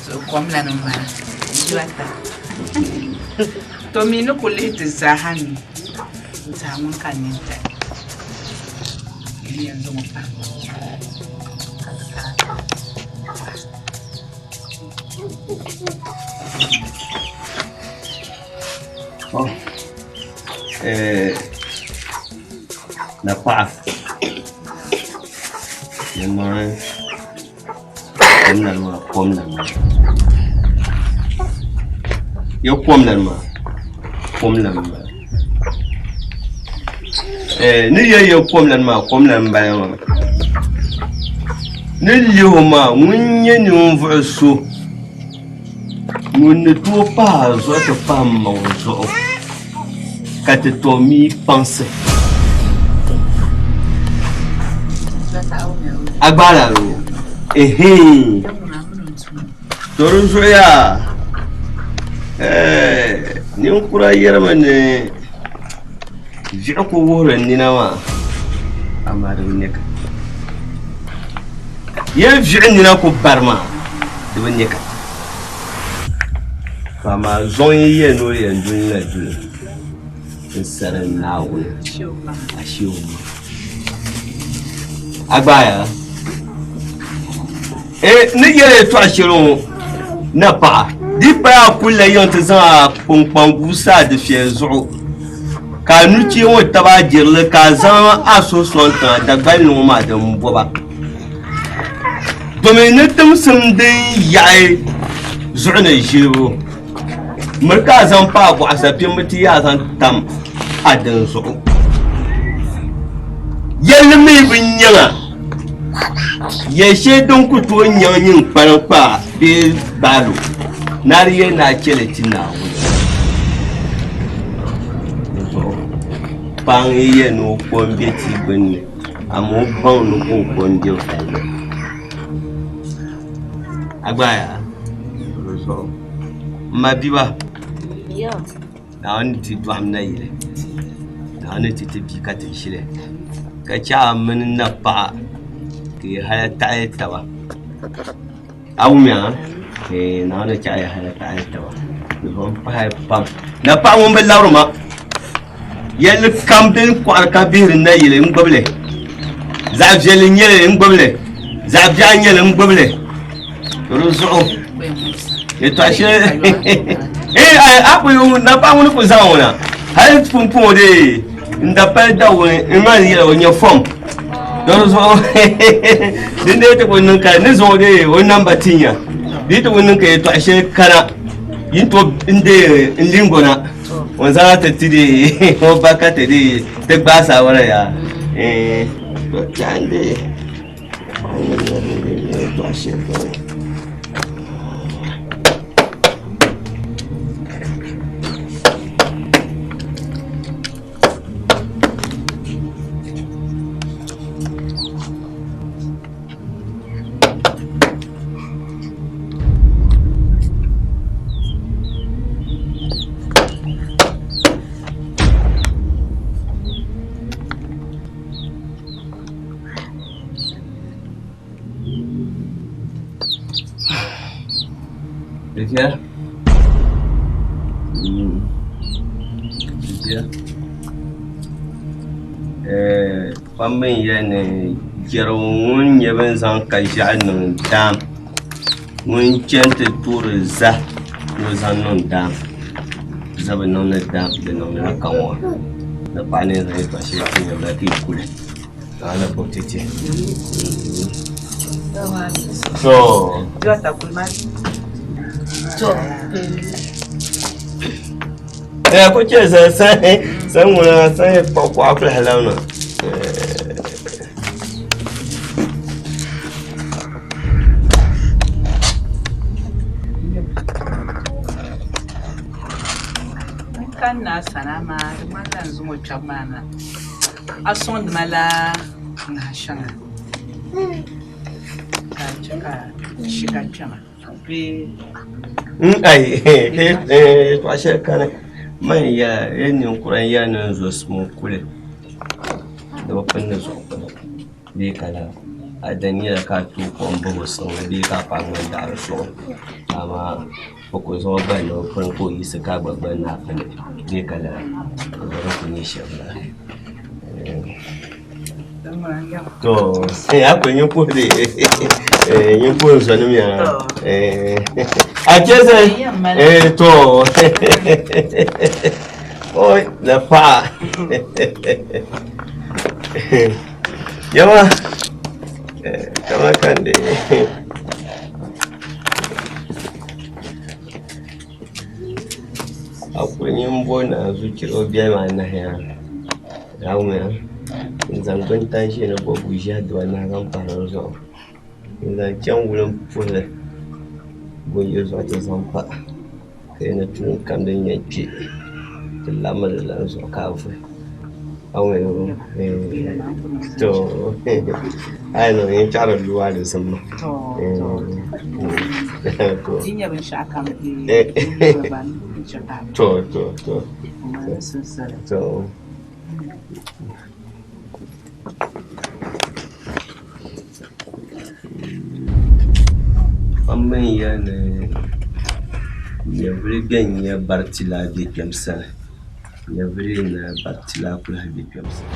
Speaker 9: So kom la ni m-bala. Dibata. To mi ni ku lihi ti zaaha mi n-tɛha ŋuni ka n nini tiɣi. N yɛn zaŋ o pahi. Ka ti kana ti kɔhi.
Speaker 3: Na paɣa yɛlimaŋli kom lani maa kom lani maa ya kom lani maa kom lani maa ni yɛli ya kom lani maa kom lani n bala maa ni lihi o maa ŋun nyɛ ninvuɣu so ŋun ni tooi pahi a zuɣu ti pahi m ma ŋɔ zuɣu ka ti tooi mi kpaŋsi a gbaai la ɛhɛin to di zuɣu yaa ninkura yɛrimi ni Viɣu ku wuhiri nina maa amaa di bi ne ka yɛli viɣu nina ku bari maa di bi ne ka amaa zɔŋ yi yɛli ni o yɛn duli la duli n sari Naawuni ashee o ma a gbaaya ni yɛli yɛltɔɣa shɛli ŋɔ na paɣa di paya a kulila yiŋ ti zaŋ a kpunkpaŋ guusi a dufɛli zuɣu ka a nuchee ŋɔ tabi a jirili ka a zaŋ a suhu sɔŋ tiŋa Dagbani ni ŋɔ maa din bɔba domin ni timsim din yaɣi zuɣu ni ʒilibu miri ka a zaŋ pa a bɔɣu sapimbi ti yaa zaŋ tam a dini zuɣu yɛlli mi bi nyaŋa yɛl shɛli din ku tooi nyaŋ nyin kpaliŋ kpaa bee gbaalo ni a di yɛli ni a chɛli ti Naawuni zuɣu paɣa n yɛli ni o ko n-be tia gbunni amaa o baŋ ni o ko n-di viɛlli a gbaaya di zuɣu m ma biba Naawuni ni ti dɔɣim nayili Naawuni ni ti ti bia ka ti ʒili ka chɛ a mini napaɣa ka yi hali taɣi taba a wumya Naawuni ni chɛ a yi hali taɣi taba di zuɣu m pahi pam napaɣa ŋun bi labiri ma yɛlli kam din kɔɣiri ka bihiri nayili n gbubili zaɣ viɛlli n nyɛli n gbubili zaɣ biɛɣu n nyɛli n gbubili di zuɣu yɛltɔɣa shɛli napaɣa ŋuni ku zaŋ o na hali pumpɔŋɔ dee n da pali dawuni n maa yɛla o nyɛ fom.
Speaker 10: Don zuɣu din dee ti ku niŋ ka ni zuɣu dee o namba ti nya di ti ku niŋ ka yɛltɔɣa shɛli kana yin to n dee n lingo na o zaŋ ti ti dee o ba ka ti dee ti gbaai saawara yaa to tɛha n dee yɛltɔɣa shɛli kana. Lydia? Lydia? Kpamba n yɛli ni jɛrigu ŋun nyɛ bin zaŋ ka ʒiɛɣu niŋ daam ŋun chɛni ti toori za ni o zaŋ niŋ daam za bi niŋdi daam di niŋdila ka ŋɔ ni paɣa ni yɛn zaŋ yɛltɔɣa shɛli ti nyɛvuli ka yi kuli ka a na gbubi tɛtɛ to Ya ku chɛ sa sa sa ŋuna sa yɛ kpuɣi kuɣa kuli hali na.
Speaker 9: N kanna a sani amaa di ŋmanila n zaŋ o kpɛbu maa na a sɔŋdi ma la ŋaha shɛŋa ka a chɛ ka shika kpɛma bee
Speaker 10: Ai yɛltɔɣa shɛli kani man yɛla ya ninkura n yɛli ni n zo simo kuli di bi pindi zuɣu kpuni bee ka lala a dini nyɛla ka a tooi kom bahi o siŋli bee ka a paai ŋmani daɣari sɔŋ amaa o ku zaŋ o bahi ni o pini ka o yiɣisi ka a gba gbali ni a pini bee ka lala di bi ku nyɛ shɛm bala To a kuli nyin puhiri nyin puhiri zɔnim ya a chɛ sɛ to oi na paɣa yawa kama kan de a kuli nyin bo naanzu chira o biɛli maa nahi ya Naawuni n-zaŋ bintan ʒee ni bɔbu ʒiɛhi dibanahi zaŋ pahi di zuɣu n-zaŋ chaŋ wulimpuhili bunyili zuɣu ti zaŋ pa ka yi ni tulim kam din yɛn kpe ti laɣimmi di lana zuɣu ka a vuhi to a yi niŋ yɛn chaɣiri lua alizin maa to to to to Kpamba n yɛli ni nyɛvuli bɛn nyɛ bariti la bɛ kpɛm sani nyɛvuli ni bariti la ku lahi bɛ kpɛm sani.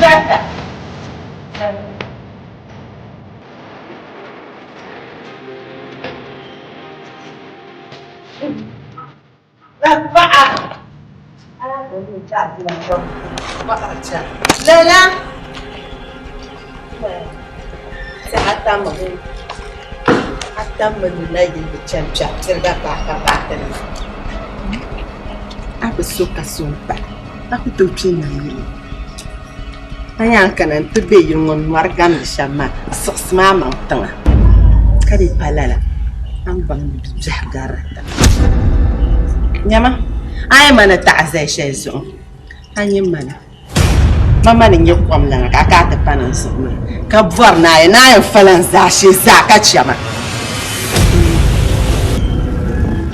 Speaker 7: Barka. Paɣa.
Speaker 5: Lala. A tammi ni na yili bi chani kpɛri piriga paai ka paai ti ni. A bi so ka so m-pahi, a ku tooi kpe na yili. A nya n kana nti be yili ŋɔ nɔri gamdi shɛm maa, siɣisim a maŋ tiŋa ka di pa lala, a ni baŋ ni bibiɛhi garila tiŋa. Nyama, a yɛn ma ni taɣi zali shɛli zuɣu, a nyɛ mana. Ma ma ni nyɛ kom lana ka a kana ti pa ni n zuɣu maa, ka bɔri ni a yɛn naan yɛn fala n zaashee zaa ka chɛ ma.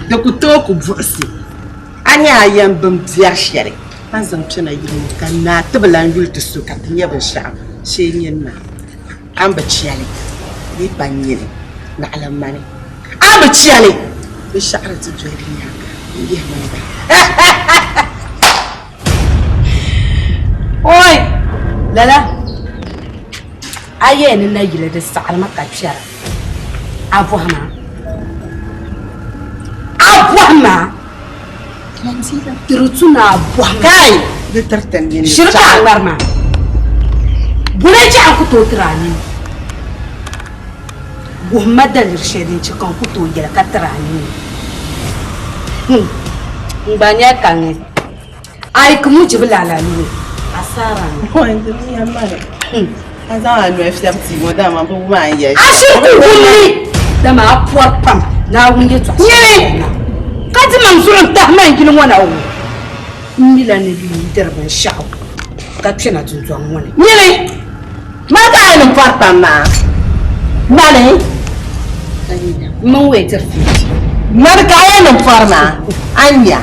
Speaker 5: Di ku tooi ku buɣisi a ni a yɛn bim biɛri shɛli a ni zaŋ kpɛna yili ŋɔ ka naa ti bi lan yuli ti so ka ti nya binshɛɣu shee nyini maa. A ni bi chɛ li di yi pa nyini naɣila mani. A ni bi chɛ li di shɛɣiri ti doli di nyaaŋa n-yihi ma bahi.
Speaker 7: Oi! Lala a yɛn ni nayili di saɣirimi ka kpɛra a bɔhi ma a bɔhi ma di tu ni a bɔhi ma
Speaker 5: Kai! Di tiriti n nini
Speaker 7: shiri ka a ŋmari maa buni chɛɣu ku tooi tiri a nini Wuhim ma daliri shɛli din chɛ ka n ku tooi yɛli ka tiri a nini. N gba nya ka ŋ a yi ku mujibi lala nini, asaara ni.
Speaker 5: A zaŋ a noli fiɛbi tia ŋɔ dama bɛ wum a ni yɛli
Speaker 7: A shiri ku wum li, dama a pɔri pam Naawuni yɛtɔɣa shɛli na. Ka dimaŋ zuɣu n-tahi ma n yili ŋɔ na o. N mi la ni yi diri binshɛɣu ka kpɛna dundɔŋ ŋɔ ni.
Speaker 5: Nyini! Mani ka a ni pɔri pam maa? Mani?
Speaker 7: M mini wee diri fiiti.
Speaker 5: Mani ka a ni pɔri maa? A nya?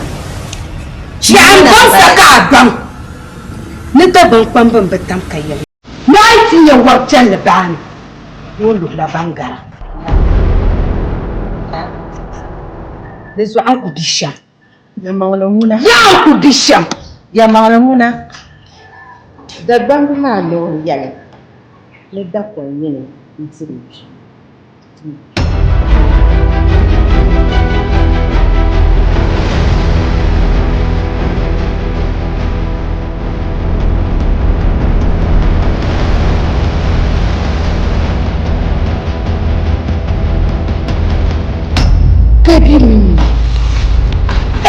Speaker 7: Chɛ n baŋsa ka a baŋ ni Dagbaŋ kpamba m-bi tam ka yɛli. Ni a yi ti nya wɔr piɛlli baa ni, ni o luhila ban gara. Di zuɣu a ni ku bi shɛm.
Speaker 5: Yɛlimaŋli ŋuna.
Speaker 7: Yaa n ku bi shɛm.
Speaker 5: Yɛlimaŋli ŋuna. Dagbamb maa loori yɛli ni dakoli nyini n-tiri bia.
Speaker 7: Kabi mi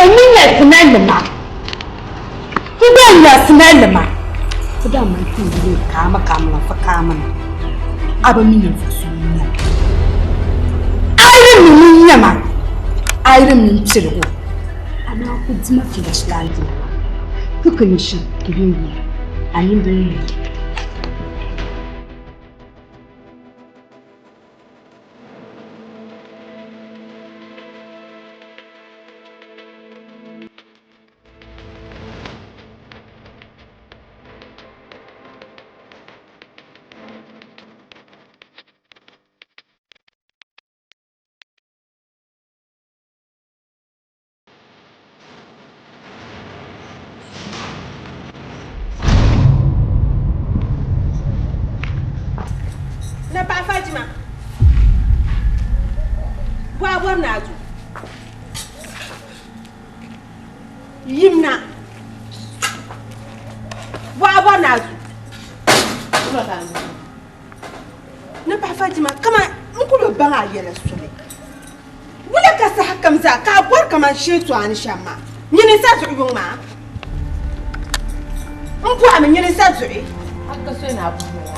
Speaker 7: Emi nya sinalima Ti gba nya sinalima Ti daa mali ti yuli kaama kaama na fa kaama na A bi mi ninvuɣu so ŋun nyɛma A yi mi ŋun nyɛma A yi mi n piligu Amaa ku dima fiila shilaa dina Kikini shim kibingu A nimbuni yuli.
Speaker 8: Na paɣa Fatima, bɔ a bɔri ni a du? Yim na. Bɔ a bɔri ni a du? Ni paɣa Fatima, kaman n kul bi baŋ a yɛla soli. Wula ka saha kam zaa ka a bɔri kaman shee to a ni shɛm maa? Nyini n-sa zuɣu yuŋ maa? M bɔhimi, nyini n-sa zuɣu?
Speaker 7: A ka so ni a bɔhi ma yaa.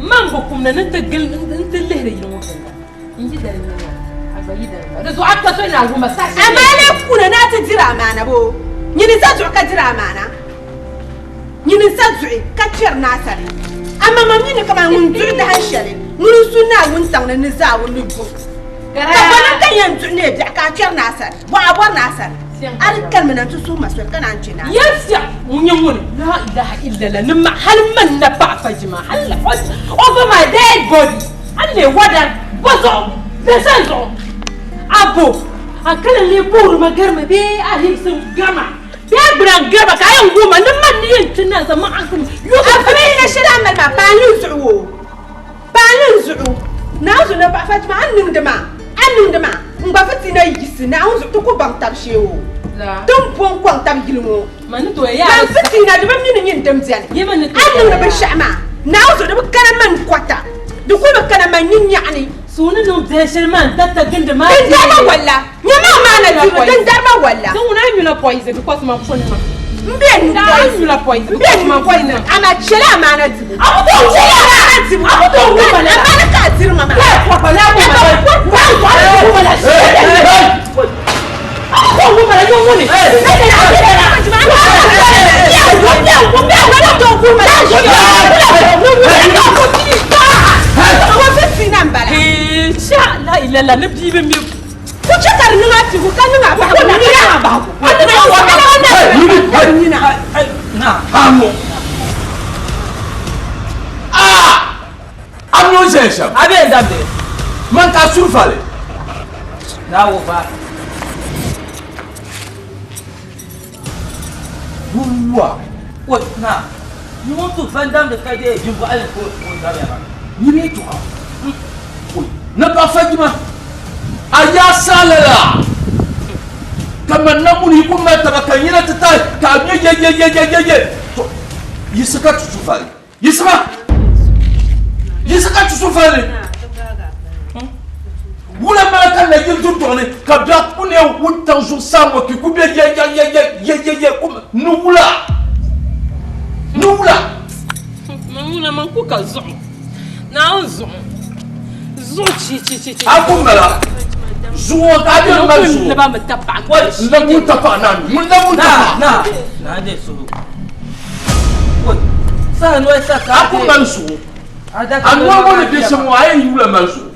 Speaker 7: Man bi kumda ni n-ti gili n-ti lihiri yili ŋɔ ginda. N yi dali nyɛ maa, a gba yi dali maa. Di zuɣu a ka so ni a wumma saha shɛli.
Speaker 8: Amaa lee kuna ni a ti diri amaana boo? Nyini n-sa zuɣu ka diri amaana? Nyini n-sa zuɣu ka kpɛri naa sani. Amaa man mi ni kaman ŋun duɣi dahin shɛli, ŋuni n-su Naawuni tiŋ ni ni zaawuni ni yuŋ. Ka bɔnim ka yɛn duɣi neei biɛɣu ka a kpɛri naa sani, bɔ a bɔri naa sani? A di kanimi na nti suhi ma soli ka naan kpe naa sani.
Speaker 7: Yɛlisiya ŋun nyɛ ŋuni, Laa ilaha illallah, ni ma hali man na paɣa fajima, hali over my dead body, hali leei wadar, bɔ zuɣu, bɛ sani zuɣu, a bo, a kana n-lee boori ma garima bee a hibisi garima. Bee a gbuna n-gari ba ka a yɛn wuhi ma ni man ni yɛn ti na zama a kum.
Speaker 8: A pili na shɛli a mali maa paani n zuɣu o. Paani n zuɣu. Naa zuɣu na paɣa Fatima a ni niŋdi maa a ni niŋdi maa n gba fitina yiɣisi Naawuni zuɣu ti ku baŋ tab shee o. Ti ni bo n kɔŋ tab yili ŋɔ. Man fitina di bi mi ni nyin dim beni. A ni niŋdi binshɛɣu maa Naawuni zuɣu di bi kana man kɔta di kuli bi kana man nyinyaɣi ni.
Speaker 7: So ni niŋ biɛli shɛli maa n tarita gindi maa
Speaker 8: Din darima walla. Nyɛ maa maa na diri din darima walla.
Speaker 7: Din ŋuna a nyula poison because man puni ma.
Speaker 8: M be n nyu poison.
Speaker 7: nyula poison
Speaker 8: M be n nyu poison. Amaa chɛli amaana dibu.
Speaker 7: A ku tooi
Speaker 8: Chɛli amaana dibu.
Speaker 7: A ku tooi wum ma lala.
Speaker 8: Amaana ka a diri ma maa.
Speaker 7: Ka a pɔpa la wum ma lala. Ka a pɔpa la wum ma lala. A ku tooi wum ma lala. Yo ŋuni. La ilala ni bia bi mi
Speaker 8: Ku chɛ ka di niŋ a tibu ka niŋ a bahigu na.
Speaker 7: Niŋ a bahigu.
Speaker 8: A niŋ a bahigu.
Speaker 1: Na.
Speaker 4: Amo. Ah! Amo zɛ shɛm.
Speaker 1: A bɛ n dabdi.
Speaker 4: Man ka suri fali.
Speaker 1: Na wo fa.
Speaker 4: Wuwa.
Speaker 1: Wai na. Ni ŋun tu fan damdi ka dee jimbuɣali ka o dabya maa.
Speaker 4: Nyini tuɣa. Na pa Fatima. A yaa saala la. Ka man na muni yi ku mali taba ka nyina ti tahi ka a ŋme ye ye ye ye ye ye. To yiɣisi ka tusu fali. Yiɣisi ma. Yiɣisi ka tusu fali. Wula mali ka na yili dundɔŋ ni ka biɛɣu ku ne wuntaŋ zuɣusaa ŋɔ ki ku be ye ye ye ye ye ye ye ku ni wula ni wula.
Speaker 7: Man wula man ku ka zuɣu Naawuni zuɣu zuɣu chi chi chi chi.
Speaker 4: A ku mala zuɣu ŋɔ ka a bɛ mali zuɣu.
Speaker 7: N mi tapaɣa
Speaker 4: N la ŋun tapaɣa na ŋun la ŋun tapaɣa.
Speaker 1: Na na de suhu. Sa noli sa ka.
Speaker 4: A ku mali zuɣu. A noli ŋɔ ni bɛ shɛm ŋɔ a yɛn yi wula mali zuɣu.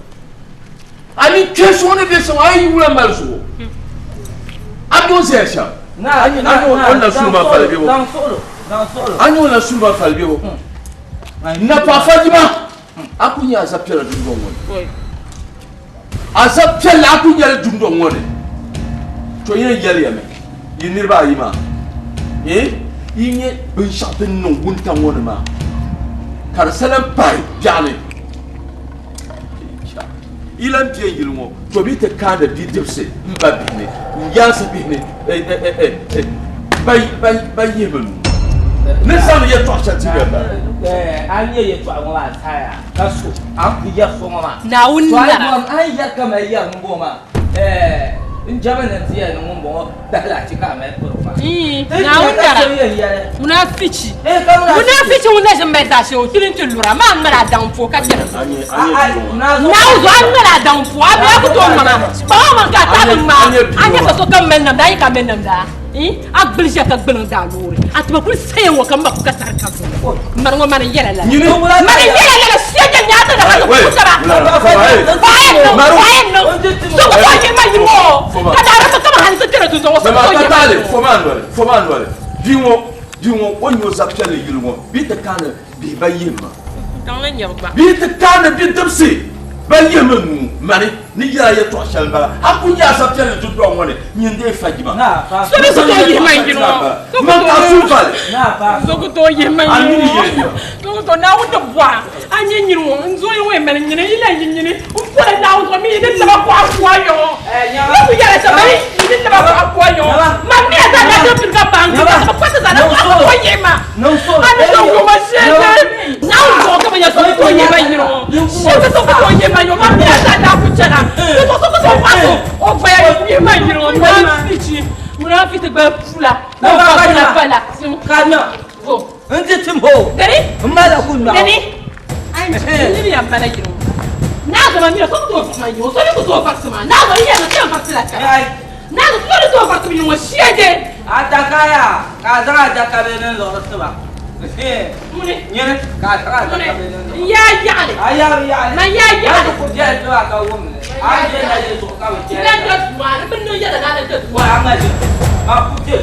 Speaker 4: A ni kpɛ so ni bɛ shɛm a yɛn yi wula mali zuɣu. A ni o zaya shɛm. A ni o na suli maa fali bɛ bo. A ni o na suli maa fali bɛ bo. Napaɣa Fatima a ku nyɛ a zapiɛlli dundɔŋ ŋɔ ni. A zapiɛlli a ku nyɛli dundɔŋ ŋɔ ni. To yɛn yɛli ya mi yi niriba ayi maa eh yi nyɛ binshɛɣu din niŋ wuntaŋ ŋɔ ni maa ka di salam pahi biɛɣuni yi lan be yili ŋɔ to bɛ ti kaani bidibisi m ba bihi ni n yaansi bihi ni ba yihi bɛ nuu ni zaŋdi yɛtɔɣ shɛli ti ya bala.
Speaker 1: A nyɛ yɛtɔɣa ŋɔ maa saha ka so a ni kuli yɛri so ŋɔ maa.
Speaker 7: Naawuni nara.
Speaker 1: A ni yɛri ka mali yɛri ŋun bɔŋɔ maa n jɛma ni ti yɛli ni ŋun bɔŋɔ dahilahichi ka a mali piri o maa.
Speaker 7: Naawuni nara munaafichi munaafichi ŋun na ʒini mali zaashee o kpini nti lura maa ŋmali a daŋ po ka chɛri Naawuni zuɣu a ŋmali a daŋ po a bee a ku tooi ŋma kpaŋ a maŋ ka a tabi ŋmaa a nya ka sokam mali namda a yi ka mali namda a gbuli ʒiya ka gbaliŋ daa loori a tiba kuli saya ŋɔ ka m ba ku ka sari ka zuɣu mani ŋɔ mani n yɛla lala mani n yɛla lala shia nyɛ nyaa ti na hali ku taba paɣa niŋ paɣa niŋ so ku tooi yɛ ma yiri ŋɔ ka daara mi kama hali ti tiri ti zuɣu so ku tooi yɛ ma yiri ŋɔ.
Speaker 4: Foma noli bia ŋɔ bia ŋɔ o ni nyɛ o zabipiɛlli yili ŋɔ bɛ ti kaani bihi ba yihim ma bɛ ti kaani bidibisi ba yihim nuu mani ni yɛla yɛtɔɣ shɛli m-bala a ku nya a zabipiɛlli dundɔŋ ŋɔ ni nyin dee fajima
Speaker 7: So bi ku tooi yihi ma yili ŋɔ.
Speaker 4: Man ka su vali.
Speaker 7: So ku tooi yihi ma
Speaker 4: A
Speaker 7: yili
Speaker 4: mini
Speaker 7: ŋɔ.
Speaker 4: yɛliya.
Speaker 7: So ku tooi Naawuni ni bɔra a nyɛ nyini ŋɔ n zoya ŋɔ mali nyini yi lahi yi nyini n pola Naawuni zuɣu mi yi ni laba kuɣa kuɣa yɔŋɔ ni ku yɛla shɛm mali yi ni laba kuɣa kuɣa yɔŋɔ ma mi a zaa daa pili ka baŋ ka ka pɔti zaa daa kuɣa kuɣa yihi ma a ni so wuma shee Naawuni zuɣu ka bi nya so ku tooi yihi ma yili ŋɔ shee ka so ku tooi yihi ma yili ŋɔ ma mi a zaa daa ku chana so ku tooi paɣi o gbaya yihi ma yili ŋɔ munaafichi munaafichi gba pula o gba pala
Speaker 1: Kana. N ti tim o.
Speaker 7: Dani.
Speaker 1: N mala ku nɔɣu.
Speaker 7: Dani. Nini yan bala yiri ŋɔ. Naa zama mira so ku tooi faɣi ma yiri ŋɔ so ni ku tooi faɣisi ma naa zama yɛli ti yɛn faɣisi la ka naa zama so ni tooi faɣisi mi yiri ŋɔ shɛge.
Speaker 1: Adaka yaa ka a zaŋ adaka bɛ niŋ liɣiri tiba.
Speaker 7: Muni.
Speaker 1: Nyini ka a zaŋ adaka bɛ niŋ liɣiri.
Speaker 7: N yaa yaɣili.
Speaker 1: A yaa bi yaɣili.
Speaker 7: Man yaa yaɣili.
Speaker 1: A ku biɛli tiba ka wum li. A yi na yi zuɣu ka bi chɛ.
Speaker 7: Ti lan jɛ dua ni bi niŋ yɛda naa lan jɛ dua.
Speaker 1: A ŋma li. Ma ku bɛ.